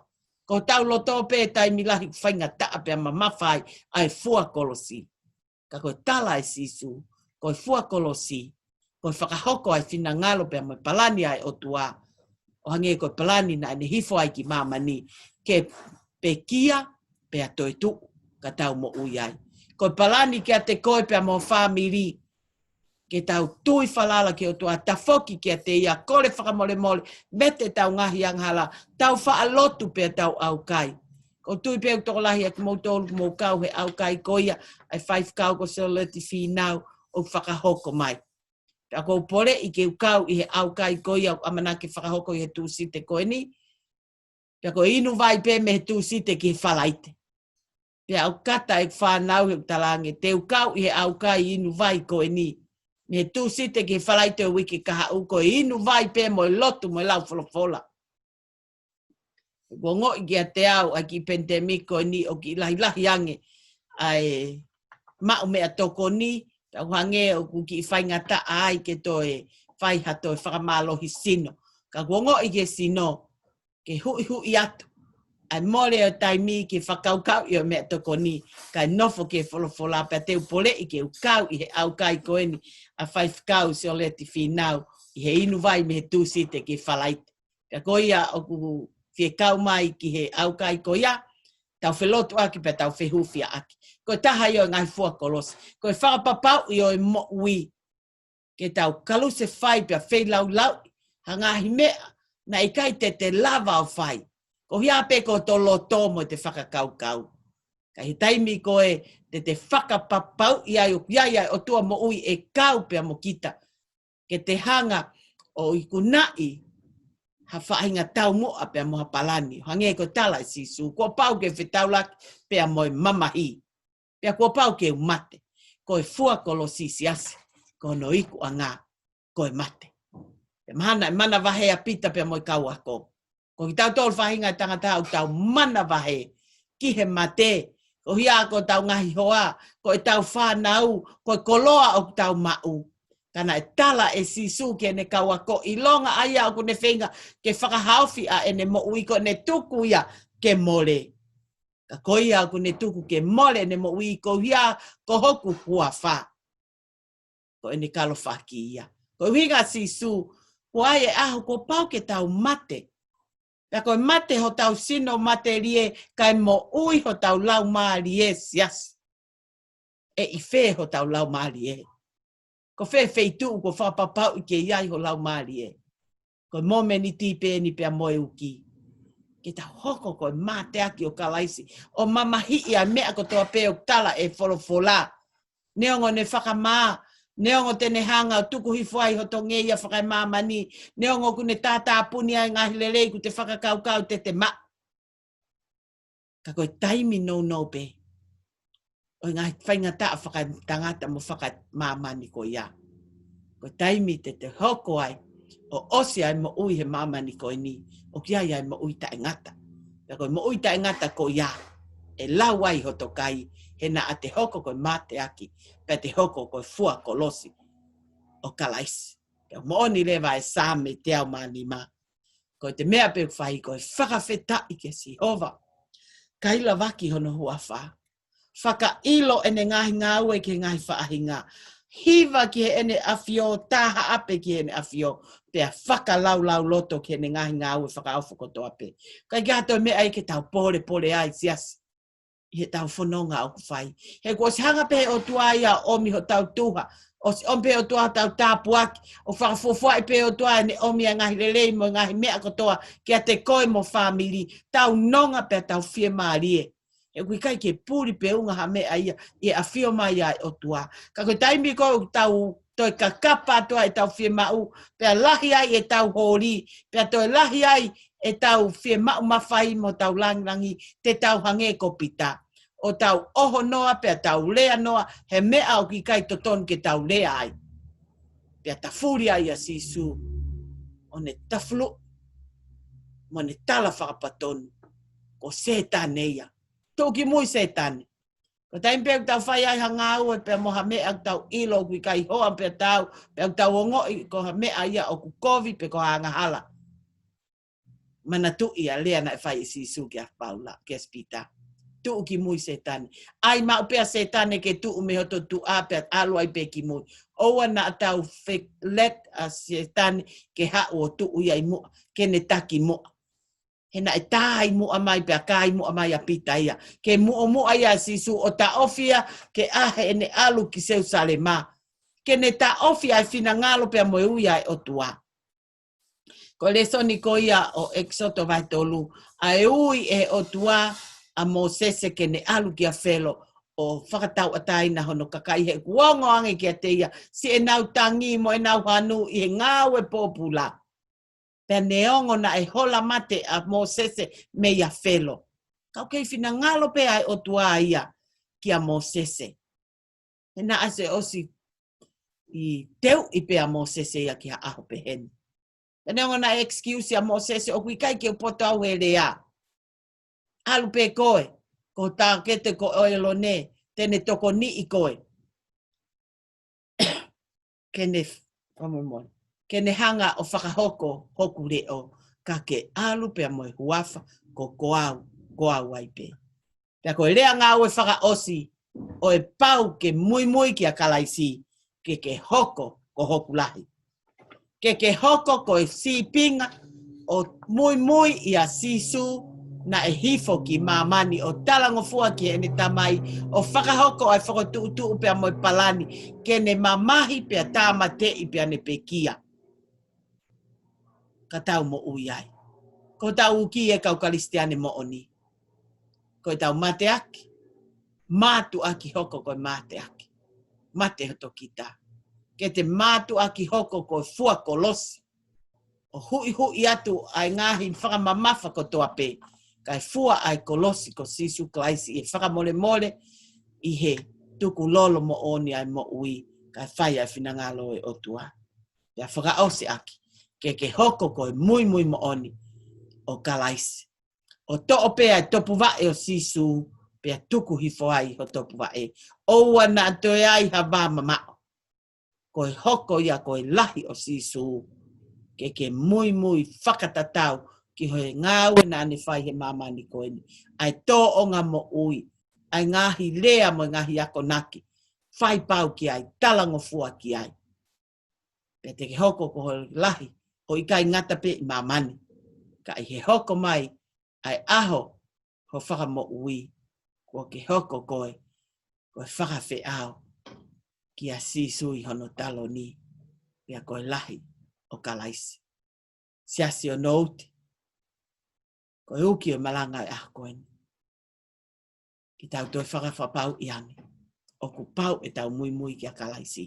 Ko hotau loto pē taimi lahi ʻoku faingataʻa pea mamafa ai ʻa e fua kolosi. Ka ko e tala ʻe Sīsū, ko e fua kolosi, ko e fakahoko ʻa e finangalo pea mo e palani ʻa e ʻOtua, ʻo hangē ko e palani naʻa ne hifo ai ki māmani, ke pekia, pea toetuʻu, ka tau moʻui ai. Ko e palani kiate koe pea mo ho fāmili, ke tau tui falala ki he ʻOtua, tafoki kiate ia, kole fakamolemole, vete ʻetau ngaahi angahala, tau faʻa lotu pea tau ʻaukai. ʻOku ou tui pē ʻoku tokolahi ʻa kimoutolu ʻoku mou kau he ʻaukai ko ia, ʻa e faifekau ko Sioleti Fīnau ʻoku fakahoko mai. Pea ʻoku ou poleʻi ke u kau ʻi he ʻaukai ko ia ʻoku ʻamanaki fakahoko ʻi he Tūsite ko eni. Pea ko e inu vai pē mei he Tūsite ki he Falaite. Pea ʻoku kata ʻeku fānau he ʻoku talaange, te u kau ʻi he ʻaukai inu vai ko eni. Mei he Tūsite ki he Falaite ʻo e uike kahaʻu, ko e inu vai pē mo e lotu mo e lau folofola. Kuo ongoʻi kiate au ʻa e kiʻi pandemic ko eni ʻoku kiʻi lahilahi ange ʻa e maʻu meʻatokoni, ka ʻoku hangē ʻoku kiʻi faingataʻa ai ke toe fai ha toe fakamālohi sino. Ka kuo ongoʻi ki he sino, ke huʻihuʻi atu ʻa e mole ʻo e taimi ke fakakaukauʻi ʻo e meʻatokoni, kae nofo ki he folofola pea te u poleʻi ke u kau ʻi he ʻaukai ko eni ʻa faifekau Sioleti Fīnau ʻi he inu vai mei he Tūsite ki he Falaite. Pea ko ia ʻoku fie kau mai ki he ʻaukai ko ia, tau felotuʻaki pea tau fehufiaʻaki. Ko e taha ia ʻo e ngaahi fua kolosi. Ko e fakapapauʻi ʻo e moʻui. Ke tau kalusefai pea feilaulauʻi ha ngaahi meʻa naʻe ʻikai te te lava ʻo fai. Ko ia pē ko hoto loto mo ʻete fakakaukau. Ka ʻi he taimi ko ē te te fakapapauʻi ai ʻoku ʻi ai ʻa e ʻOtua moʻui ʻe kau pea mo kita. Ke te hanga ʻo ikunaʻi ha faʻahinga taumuʻa pea mo ha palani. Hangē ko e tala ʻe Sīsū, kuo pau ke fetaulaki pea mo e mamahi. Pea kuo pau ke u mate. Ko e fua kolosi siasi, ko hono ikuʻanga, ko e mate. Pea mahalo naʻe manavahē ʻa Pita pea mo e kau ako. Ko kitautolu faʻahinga ʻo e tangata ʻoku tau manavahē ki he mate. Ko ia ko hotau ngaahi hoa, ko ʻetau fānau, ko e koloa ʻoku tau maʻu. Ka naʻe tala ʻe Sīsū ki heʻene kau ako, ʻilonga ʻa ia ʻoku ne feinga ke fakahaofi ʻa ʻene moʻui, ko ʻene tuku ia ke mole. Ka ko ia ʻoku ne tuku ke mole ʻene moʻui, ko ia ko hoku huafa. Ko ʻene kalofaki ia. Ko e ʻuhinga ʻa Sīsū, ko e ʻaho kuo pau ke tau mate. Pea ko e mate hotau sino matelie, kae moʻui hotau laumālie, siasi. ʻE ʻi fē hotau laumālie? Ko fē feituʻu kuo fakapapauʻi ke ʻi ai ho laumālie? Ko e momeniti pē eni pea mo e uki. Ke tau hoko ko e mateaki ʻo Kalaisi, ʻo mamahiʻi ʻa e meʻa kotoa pē ʻoku tala ʻe he folofola. Neongo ʻene fakamā, neongo te ne hanga ʻo tuku hifo ai hoto ngeia fakaemāmani, neongo ʻoku ne tātāpuni ʻa e ngaahi lelei ʻoku te fakakaukau te te maʻu. Ka ko e taimi nounou pē ʻo e ngaahi faingataʻa fakatangata mo fakamāmani ko ia, ko e taimi te te hoko ai ʻo ʻosi ʻa e moʻui he māmani ko eni, ʻoku ʻi ai ʻa e moʻui taʻengata. Pea ko e moʻui taʻengata ko ia ʻe lau ai hoto kai, he naʻa te hoko ko e mateaki, pea te hoko ko e fua kolosi ʻo Kalaisi. Pea moʻoni leva ʻa e Saame teau mā nima. Ko e te meʻa pē ʻoku fai ko e fakafetaʻi kia Sihova, kae lavaki hono huafa, fakaʻilo ʻene ngaahi ngāue ki he ngaahi faʻahinga, hiva ki heʻene ʻafio, tā haʻape ki heʻene ʻafio, pea fakalaulauloto ki heʻene ngaahi ngāue fakaofo kotoa pē. ʻIkai ke ʻi ai ha toe meʻa ia ke tau polepole ai, siasi, ʻi heʻetau fononga ʻoku fai. He kuo ʻosi hanga pē ʻe he ʻOtua ia ʻo ʻomi hotau tuha, ʻosi ʻomi pē ʻe he ʻOtua hotau tāpuaki, ʻo fakafuofuaʻi pē ʻe he ʻOtua ʻene ʻomi ʻa e ngaahi lelei mo e ngaahi meʻa kotoa kiate koe mo ho fāmili, tau nonga pea tau fiemālie. He ʻoku ʻikai ke puli pe unga ha meʻa ia ʻi he ʻafio mai ʻa e ʻOtua. Ka ko e taimi ko ē ʻoku tau toe kakapa atu ai ʻetau fiemaʻu, pea lahi ai ʻetau holi, pea toe lahi ai ʻetau fiemaʻu mafai mo hotau langilangi, te tau hangē ko Pita, ʻo tau ʻoho noa pea tau lea noa he meʻa ʻoku ʻikai totonu ke tau lea ai. Pea tafuli ai ʻa Sīsū, ʻo ne tafulu, mo ne tala fakapatonu, ko Sētane ia. Tuʻu ki mui Sētane. Ko e taimi pē ʻoku tau fai ai ha ngāue pea mo ha meʻa ʻoku tau ʻilo ʻoku ʻikai hoa pea tau, pea ʻoku tau ongoʻi ko ha meʻa ia ʻoku kovi pe ko ha angahala, manatuʻi ʻa e lea naʻe fai ʻe Sīsū kia Paula, kia Pita. Tuʻu ki mui Sētane. ʻAi maʻu pē ʻa Sētane ke tuʻu mei hoto tuʻa pea ʻalu ai pē ki mui. ʻOua naʻa tau fe-, let ʻa Sētane ke haʻu ʻo tuʻu ia ʻi muʻa, ke ne taki muʻa. He naʻe tā ʻi muʻa mai pea kā ʻi muʻa mai ʻa Pita ia. Ke muʻomuʻa ia ʻa Sīsū ʻo taʻofi ia ke ʻahe ʻene ʻalu ki Selusalema. Ke ne taʻofi ʻa e finangalo pea mo e ui ʻa e ʻOtua. Ko e lēsoni ko ia ʻo ʻEkisoto vahe tolu, ʻa e ui ʻe he ʻOtua ʻa Mōsese ke ne ʻalu kia Felo ʻo fakatauʻatāina hono kakai he kuo ongo ange kiate ia siʻenau tangi mo ʻenau hanu ʻi he ngāue pōpula. Pea neongo naʻe hola mate ʻa Mōsese meia Felo, ka ʻoku kei finangalo pē ʻa e ʻOtua ia kia Mōsese. He naʻa se ʻosi ʻi teuʻi pē ʻa Mōsese ia ki ha ʻaho pehē ni. Pea neongo naʻe excuse ʻa Mōsese, ʻoku ʻikai ke u poto au he lea. ʻAlu pē koe, ko ho tākete ko ʻElone, te ne tokoniʻi koe. Ke ne, fakamolemole, ke ne hanga ʻo fakahoko hoku leʻo, ka ke ʻalu pea mo e huafa ko, ko au, ko au ai pē. Pea ko e lea ngāue fakaʻosi, ʻo e pau ke muimui kia Kalaisi, ke ke hoko ko hoku lahi. Ke ke hoko ko e sīpinga ʻo muimui ʻia Sīsū naʻe hifo ki māmani ʻo talangofua ki heʻene Tamai, ʻo fakahoko ʻa e fokotuʻutuʻu pea mo e palani, ke ne mamahi pea tāmateʻi pea ne pekia, ka tau moʻui ai. Ko hotau uki ʻe kau Kalisitiane moʻoni, ko ʻetau mateaki, mātuʻaki hoko ko e mateaki, mate hoto kita. Ke te mātuʻaki hoko ko e fua kolosi, ʻo huʻihuʻi atu ʻa e ngaahi fakamamafa kotoa pē, kae fua ʻa e kolosi ko Sīsū Kalaisi ʻi he fakamolemole, ʻi he tukulolo moʻoni ʻa e moʻui, kae fai ʻa e finangalo ʻo e ʻOtua. Pea fakaʻosi ʻaki, ke ke hoko ko e muimui moʻoni ʻo Kalaisi, ʻo toʻo pē ʻa e topuvaʻe ʻo Sīsū, pea tuku hifo ai ho topuvaʻe. ʻOua naʻa toe ai ha vā mamaʻo. Ko e hoko ia ko e lahi ʻo Sīsū, ke ke muimui fakatatau ki he ngāue naʻa ne fai he māmani ko eni. ʻA e tōʻonga moʻui, ʻa e ngaahi lea mo e ngaahi akonaki, fai pau ki ai, talangofua ki ai. Pea te ke hoko ko ho lahi, ʻo ʻikai ngata pē ʻi māmani, Ka ʻi he hoko mai ʻa e ʻaho ho fakamoʻui, kuo ke hoko koe ko e fakafeʻao kia Sīsū ʻi hono taloni, pea ko e lahi ʻo Kalaisi. Siasi ʻo Nouti, ko e uki ʻo e malanga ʻo e ʻaho ko eni, ke tau toe fakapapauʻi ange ʻoku pau ʻetau muimui kia Kalaisi.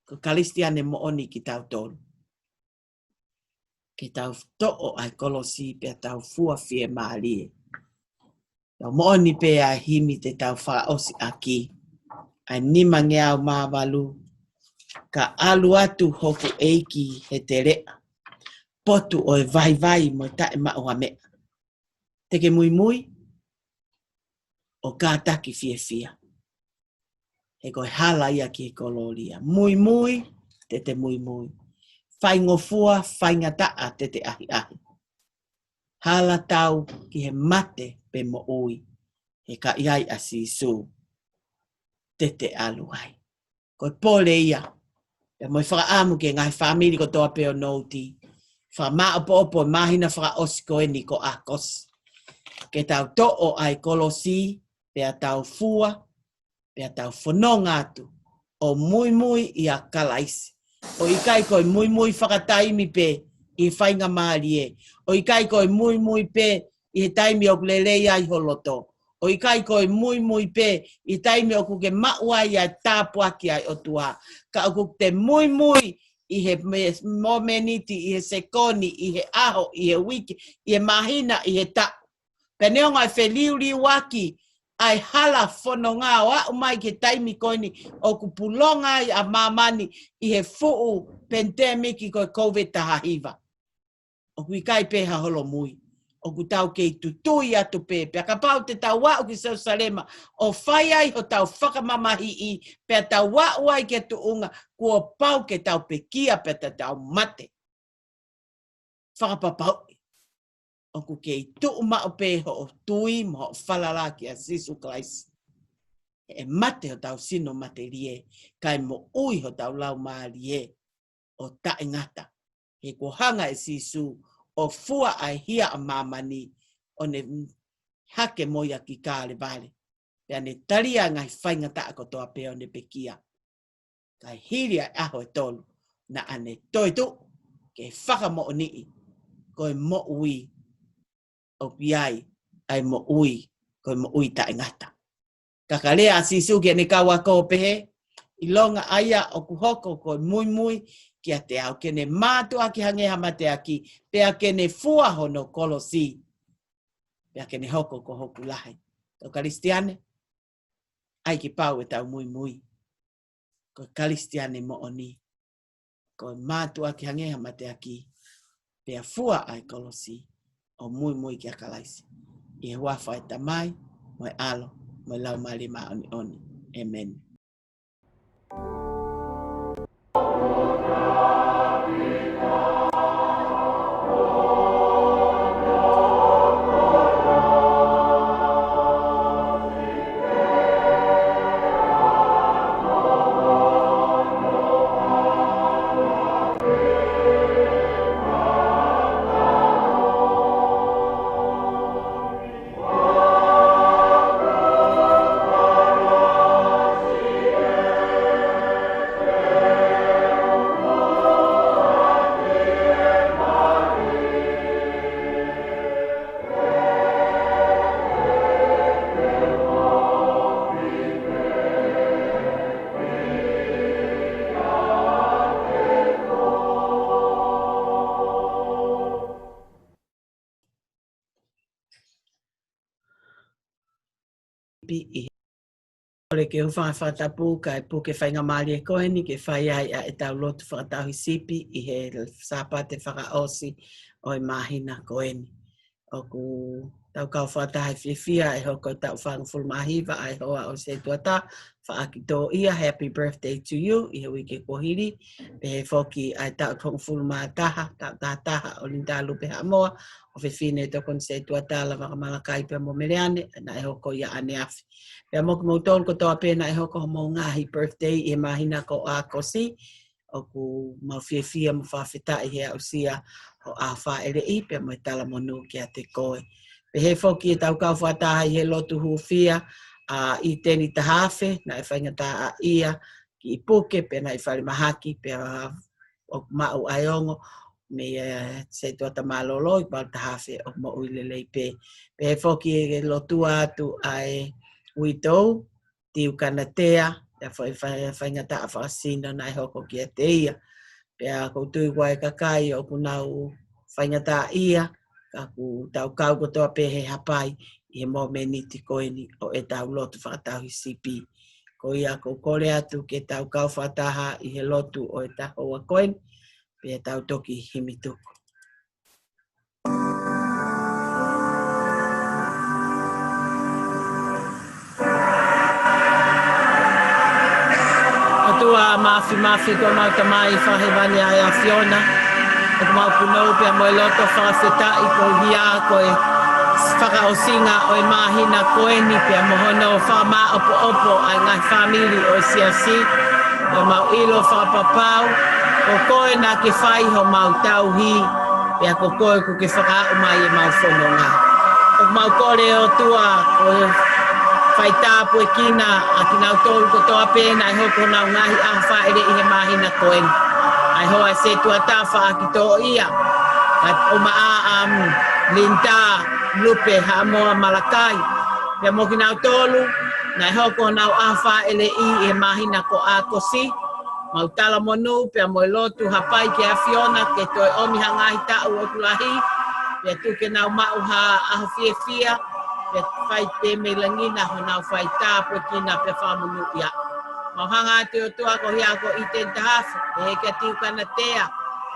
Ko e Kalisitiane moʻoni kitautolu. Ke tau toʻo ʻa e kolosi pea tau fua fiemālie. Tau moʻoni pē ʻa e himi te tau fakaʻosi ʻaki, ʻa e nimangeau mā valu: Ka ʻalu atu hoku ʻEiki he teleʻa, potu ʻo e vaivai mo e taʻemaʻu ha meʻa. Te ke muimui ʻo kātaki fiefia, he ko e hala ia ki he kolōlia. Muimui, te te muimui. Faingofua, faingataʻa, te te ʻahiʻahi. Hala tau ki he mate pe moʻui, he ka ʻi ai ʻa Sīsū, te te ʻalu ai. Ko e pole ia. Pea mo e fakaʻamu ki he ngaahi fāmili kotoa pē ʻo Nouti, fakamāʻopoʻopo e māhina fakaʻosi ko eni ko ʻAokosi, ke tau toʻo ʻa e kolosi, pea tau fua, pea tau fononga atu ʻo muimui ʻia Kalaisi. ʻO ʻikai ko e muimui fakataimi pē ʻi he faingamālie. ʻO ʻikai ko e muimui pē ʻi he taimi ʻoku lelei ai ho loto. ʻO ʻikai ko e muimui pē ʻi he taimi ʻoku ke maʻu ai ʻa e tāpuaki ʻa e ʻOtua. Ka ʻoku te muimui ʻi he me-, momeniti, ʻi he sekoni, ʻi he ʻaho, ʻi he uike, ʻi he māhina, ʻi he taʻu. Pea neongo ʻa e feliuliuaki ʻa e hala fononga ʻo aʻu mai ki he taimi ko eni ʻoku pulonga ai ʻa māmani ʻi he fuʻu pandemic ko e COVID taha hiva. ʻOku ʻikai pē ha holomui. ʻOku tau kei tutui atu pē, pea kapau te tau aʻu ki Selusalema ʻo fai ai hotau fakamamahiʻi, pea tau aʻu ai ki he tuʻunga kuo pau ke tau pekia pea te tau mate. Fakapapauʻi ʻoku kei tuʻu maʻu pē hoʻo tui mo hoʻo falala kia Sīsū Kalaisi. ʻE mate hotau sino matelie, kae moʻui hotau laumālie ʻo taʻengata. He kuo hanga ʻe Sīsū ʻo fua ʻa e hia ʻa māmani, ʻo ne hake mo ia ki Kalevale. Pea ne talia ngaahi faingataʻa kotoa pē ʻo ne pekia. Kae hili ʻa e ʻaho ʻe tolu, naʻa ne toetuʻu ke fakamoʻoniʻi ko e moʻui ʻoku ʻi ai ʻa e moʻui, ko e moʻui taʻengata. Ka ka lea ʻa Sīsū ki heʻene kau ako ʻo pehē, ʻilonga ʻa ia ʻoku hoko ko e muimui kiate au, ke ne mātuʻaki hangē ha mateaki, pea ke ne fua hono kolosi, pea ke ne hoko ko hoku lahi. Kau Kalisitiane, ʻai ke pau ʻetau muimui ko e Kalisitiane moʻoni. Ko e mātuʻaki hangē ha mateaki, pea fua ʻa e kolosi ʻo muimui kia Kalaisi. ʻI he huafa ʻo e Tamai, mo e ʻAlo, mo e Laumālie Māʻoniʻoni. ʻĒmeni. Sipi ʻi he, ʻoku ou kole ke u hūfanga he fakatapu kae puke faingamālie ko eni ke fai ai ʻa ʻetau lotu fakatauhisipi ʻi he Sāpate fakaʻosi ʻo e māhina ko eni. ʻOku tau kau fakataha he fiefia ʻe hoko e taʻu fāngofulu mā hiva ʻa e hoa ʻo Setuata, Faʻakitoʻia, happy birthday to you, ʻi he uike kuo hili. Pehē foki ʻa e taʻu hongofulu mā taha, taʻu taha taha ʻo Linda Lupe Haʻamoa, ʻofefine tokoni Setuata Lavaka Malakai pea mo Meleane, naʻe hoko ia ʻaneafi. Pea mo kimoutolu kotoa pē naʻe hoko homou ngaahi birthday ʻi he māhina ko ʻAokosi, ʻoku mau fiefia mo fakafetaʻi he aʻusia hoʻo ʻaho fāʻeleʻi pea mo e talamonū kiate koe. Pehē foki ʻetau kau fakataha ʻi he lotu hūfia ʻa ʻIteni Tahafe, naʻe faingataʻaʻia ki ʻIpuke, pea naʻe falemahaki, pea ʻoku maʻu ʻa e ongo mei he setuata mālōlō ʻi Palu Tahafe ʻoku moʻui lelei pē. Pehē foki ʻe lotua atu ʻa e uitou, Tiu Kanatea, ʻa e fai-, fai-, faingataʻa fakasino naʻe hoko kiate ia. Pea ʻoku ou tui ʻoku ʻi ai e kakai ʻoku nau faingataʻaʻia, ka ʻoku tau kau kotoa pē he hapai ʻi he momeniti ko eni ʻo ʻetau lotu fakatauhisipi. Ko ia ʻoku ou kole atu ke tau kau fakataha ʻi he lotu ʻo e taʻu ko eni, pea tau toki himi tuku. ʻOtua Māfimafi, ko ʻemau Tamai Fakahēvani ʻa e ʻAfiona, ʻoku mau punou pea mo e loto fakafetaʻi koeʻuhi ko e fakaʻosinga ʻo e māhina ko eni pea mo hono fakamāʻopoʻopo ʻa e ngaahi fāmili ʻo e siasi. ʻOku mau ʻilo fakapapau ko koe naʻa ke fai homau tauhi, pea ko koe ʻoku ke fakaaʻu mai ʻemau fononga. ʻOku mau kole ʻOtua, ʻo fai tāpuekina ʻa kinautolu kotoa pē naʻe hoko honau ngaahi ʻaho fāʻeleʻi he māhina ko eni. ʻA e hoa ʻo e setuata Faʻakitoʻia, ʻa ʻOmaʻa, ʻa Linda, Lupe, Haʻamoa, Malakai. Pea mo kinautolu naʻe hoko honau ʻaho fāʻeleʻi he māhina ko ʻAokosi. Mau talamonū pea mo e lotu hapai ki he ʻAfiona ke toe ʻomi ha ngaahi taʻu ʻoku lahi, pea tuku ke nau maʻu ha ʻaho fiefia, pea fai pē mei langi na honau fai tāpuekina pea fakamonūʻia. Mau hanga atu ʻOtua koeʻuhi ko ʻIteni Tahafe, pehē kia Tiu Kanatea,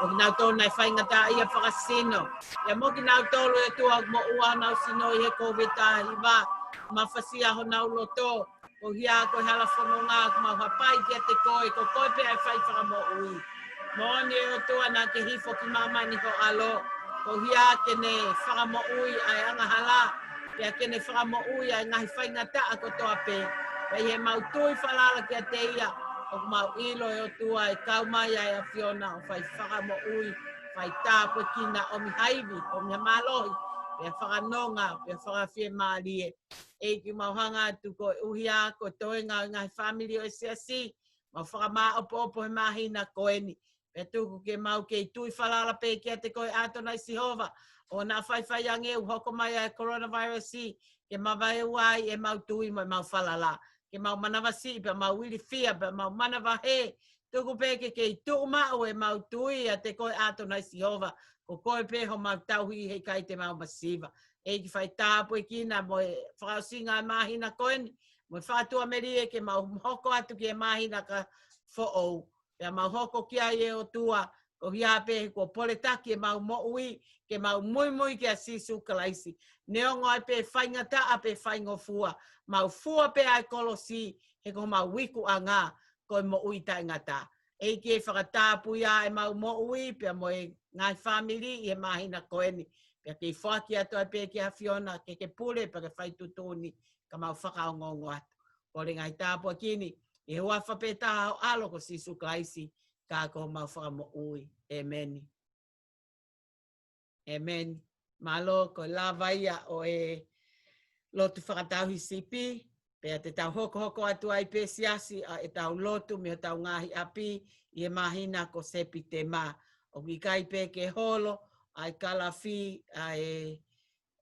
mo kinautolu naʻe faingataʻaʻia fakasino. Pea mo kinautolu ʻOtua ʻoku moʻua honau sino ʻi he Kōviti taha hiva, mafasia honau loto, koeʻuhi ko e hala fononga ʻoku mau hapai kiate koe, ko koe pē ʻa e fai fakamoʻui. Moʻoni ʻOtua naʻa ke hifo ki māmani ho ʻAlo, koeʻuhi ke ne fakamoʻui ʻa e angahala, pea ke ne fakamoʻui ʻa e ngaahi faingataʻa kotoa pē. Pea ʻi heʻemau tui falala kiate ia, ʻoku mau ʻilo ʻOtua ʻe kau mai ʻa e ʻAfiona ʻo fai fakamoʻui, fai tāpuekina, ʻomi ha ivi, ʻomi ha mālohi, pea fakanonga, pea fakafiemālie. ʻEiki, mau hanga atu koeʻuhi ko e toenga ʻo e ngaahi fāmili ʻo e siasi, mau fakamāʻopoʻopo he māhina ko eni. Pea tuku ke mau kei tui falala pē kiate koe ʻAtonai Sihova, ʻo naʻa faifai ange ʻoku hoko mai ʻa e coronavirus, ke mavaeua ai ʻemau tui mo ʻemau falala. Ke mau manavasiʻi pea mau ilifia pea mau manavahē, tuku pē ke kei tuʻu maʻu ʻemau tui ʻiate koe ʻAtonai Sihova, ko koe pē homau tauhi, heʻikai te mau masiva. ʻEiki, fai tāpuekina mo e fakaʻosinga ʻo e māhina ko eni, mo e fakatuʻamelie ke mau hoko atu ki he māhina ka foʻou. Pea mau hoko ki ai ʻe ʻOtua, koeʻuhi pē kuo poletaki ʻemau moʻui, ke mau muimui kia Sīsū Kalaisi. Neongo ai pē faingataʻa pe faingofua, mau fua pē ʻa e kolosi, he ko homau ikuʻanga ko e moʻui taʻengata. ʻEiki, fakatāpui ʻemau moʻui, pea mo e ngaahi fāmili ʻi he māhina ko eni. Pea kei foaki atu ai pē ki he ʻAfiona, ke ke pule, pea ke fai tuʻutuʻuni, ka mau fakaongoongo atu. Kole ngaahi tāpuaki ni, ʻi he huafa pē taha ho ʻAlo ko Sīsū Kalaisi, ka ko homau Fakamoʻui. ʻEmeni. ʻEmeni. Mālō, ko e lava ia ʻo e lotu fakatauhisipi, pea te tau hokohoko atu ai pē siasi ʻa ʻetau lotu mei hotau ngaahi ʻapi ʻi he māhina ko Sepitema. ʻOku ʻikai pē ke holo ʻa e kalafi ʻa e,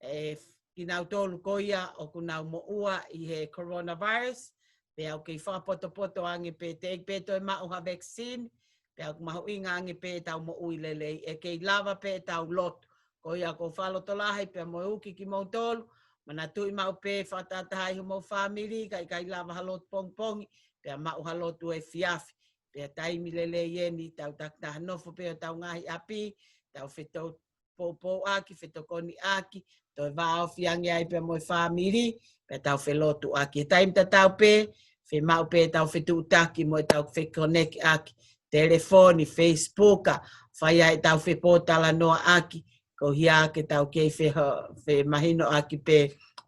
ʻe kinautolu ko ia ʻoku nau moʻua ʻi he coronavirus, pea ʻoku kei fakapotopoto ange pē, teʻeki pē toe maʻu ha vaccine, pea ʻoku mahuʻinga ange pē ʻetau moʻui lelei, ʻe kei lava pē ʻetau lotu. Ko ia ʻoku ou fakalotolahi pea mo uki kimoutolu, manatuʻi maʻu pē fakatahatahaʻi homou fāmili, ka ʻikai lava ha lotu pongipongi, pea maʻu ha lotu efiafi. Pea taimi lelei eni, tau takitaha nofo pē ʻi hotau ngaahi ʻapi, tau fetou poupouʻaki, fetokoniʻaki, toe vāofi ange ai pea mo e fāmili, pea tau felotuʻaki. He taimi tatau pē, fiemaʻu pē ʻetau fetuʻutaki mo ʻetau fekonekiʻaki, telefoni, Facebook, ʻa, fai ai ʻetau fepōtalanoaʻaki, koeʻuhi ke tau kei feho-, femahinoʻaki pē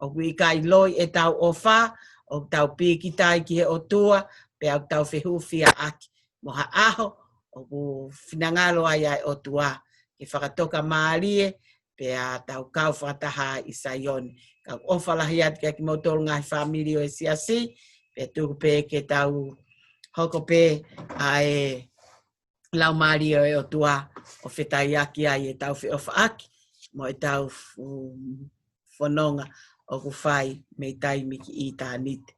ʻoku ʻikai loi ʻetau ʻofa, ʻoku tau pīkitai ki he ʻOtua, pea ʻoku tau fehufiaʻaki. Mo ha ʻaho, ʻoku finangalo ai ʻa e ʻOtua ke fakatoka mālie, pea tau kau fakataha ʻi Saione. Ka ʻoku ʻofa lahi atu kia kimoutolu ngaahi fāmili ʻo e siasi, pea tuku pē ke tau hoko pē ʻa e Laumālie ʻo e ʻOtua ʻo fetaiaki ai ʻetau feʻofaʻaki mo ʻetau fu-, fononga ʻoku fai mei taimi ki ʻitāniti.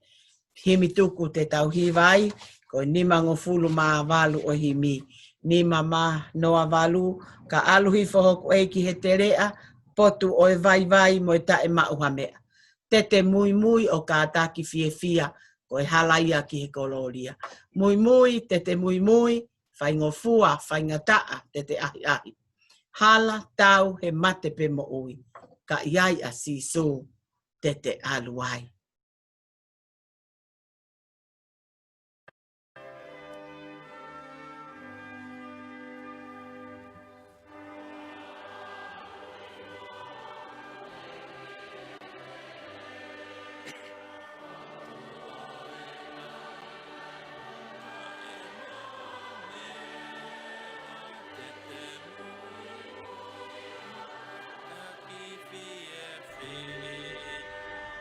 Himi tuku te tau hiva ai, ko e nimangofulu mā valu ʻo e himi. Nima mā noa valu, ka ʻalu hifo hoku ʻEiki he teleʻa, potu ʻo e vaivai mo e taʻemaʻu ha meʻa. Te te muimui ʻo kātaki fiefia, ko e hala ia ki he kolōlia. Muimui, te te muimui, faingofua, faingataʻa, te te ʻahiʻahi. Hala, tau, he mate pe moʻui. Ka ʻi ai ʻa Sīsū, te te ʻalu ai.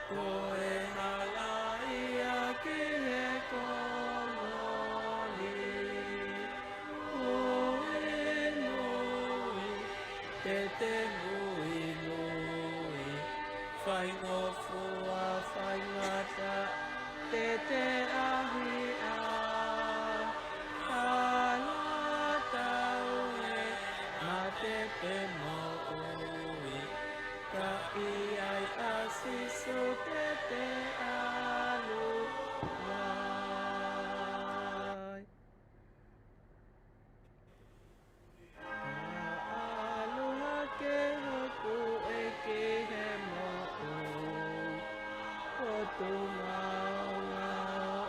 Ko e hala ia ki he kolōlia, muimui, te te muimui, faingofua, faingataʻa, te te ʻahiʻahi. Hala, tau, he mate pe moʻui, ka ʻi ai ʻa Sīsū te te ʻalu ai. Ka ʻalu hake hoku ʻEiki he moʻui, ko e tuʻunga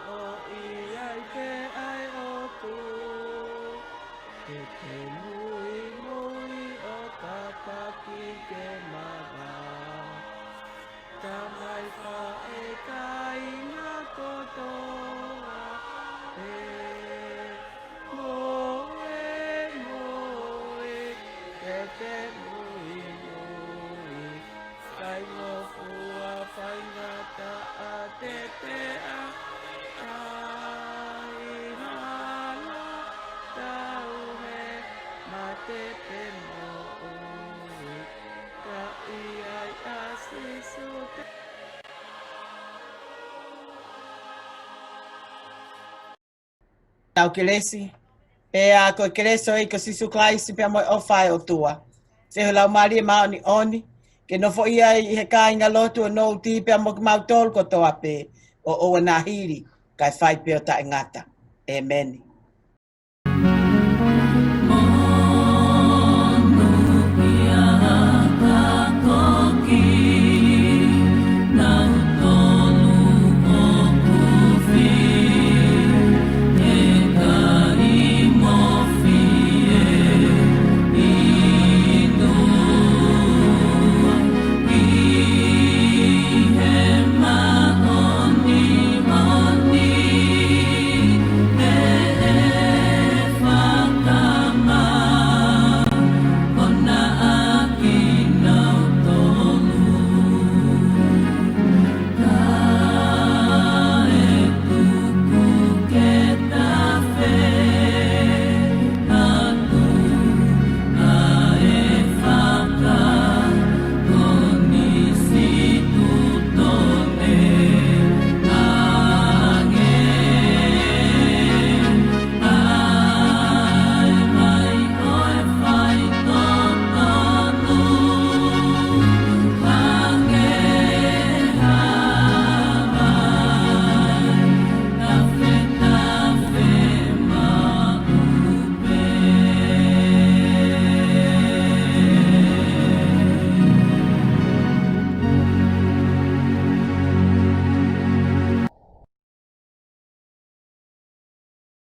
ʻo ʻi ai pē ʻa e ʻOtua. Te te muimui ʻo kātaki ke maʻu ʻa e Tamai, faʻē, kāinga kotoa pē. Muimui, te te muimui, faingofua, faingataʻa, te te ʻahiʻahi. Hala, tau, he mate pe moʻui, ka ʻi ai ʻa Sīsū te Tau kelesi. Pea ko e kelesi ʻo e ʻEiki ko Sīsū Kalaisi pea mo e ʻofa ʻa e ʻOtua, feohi ʻa e Laumālie Māʻoniʻoni, ke nofoʻia ʻi he kāingalotu ʻo Nouti pea mo kimautolu kotoa pē ʻo ʻoua naʻa hili, kae fai pē ʻo taʻengata. ʻĒmeni.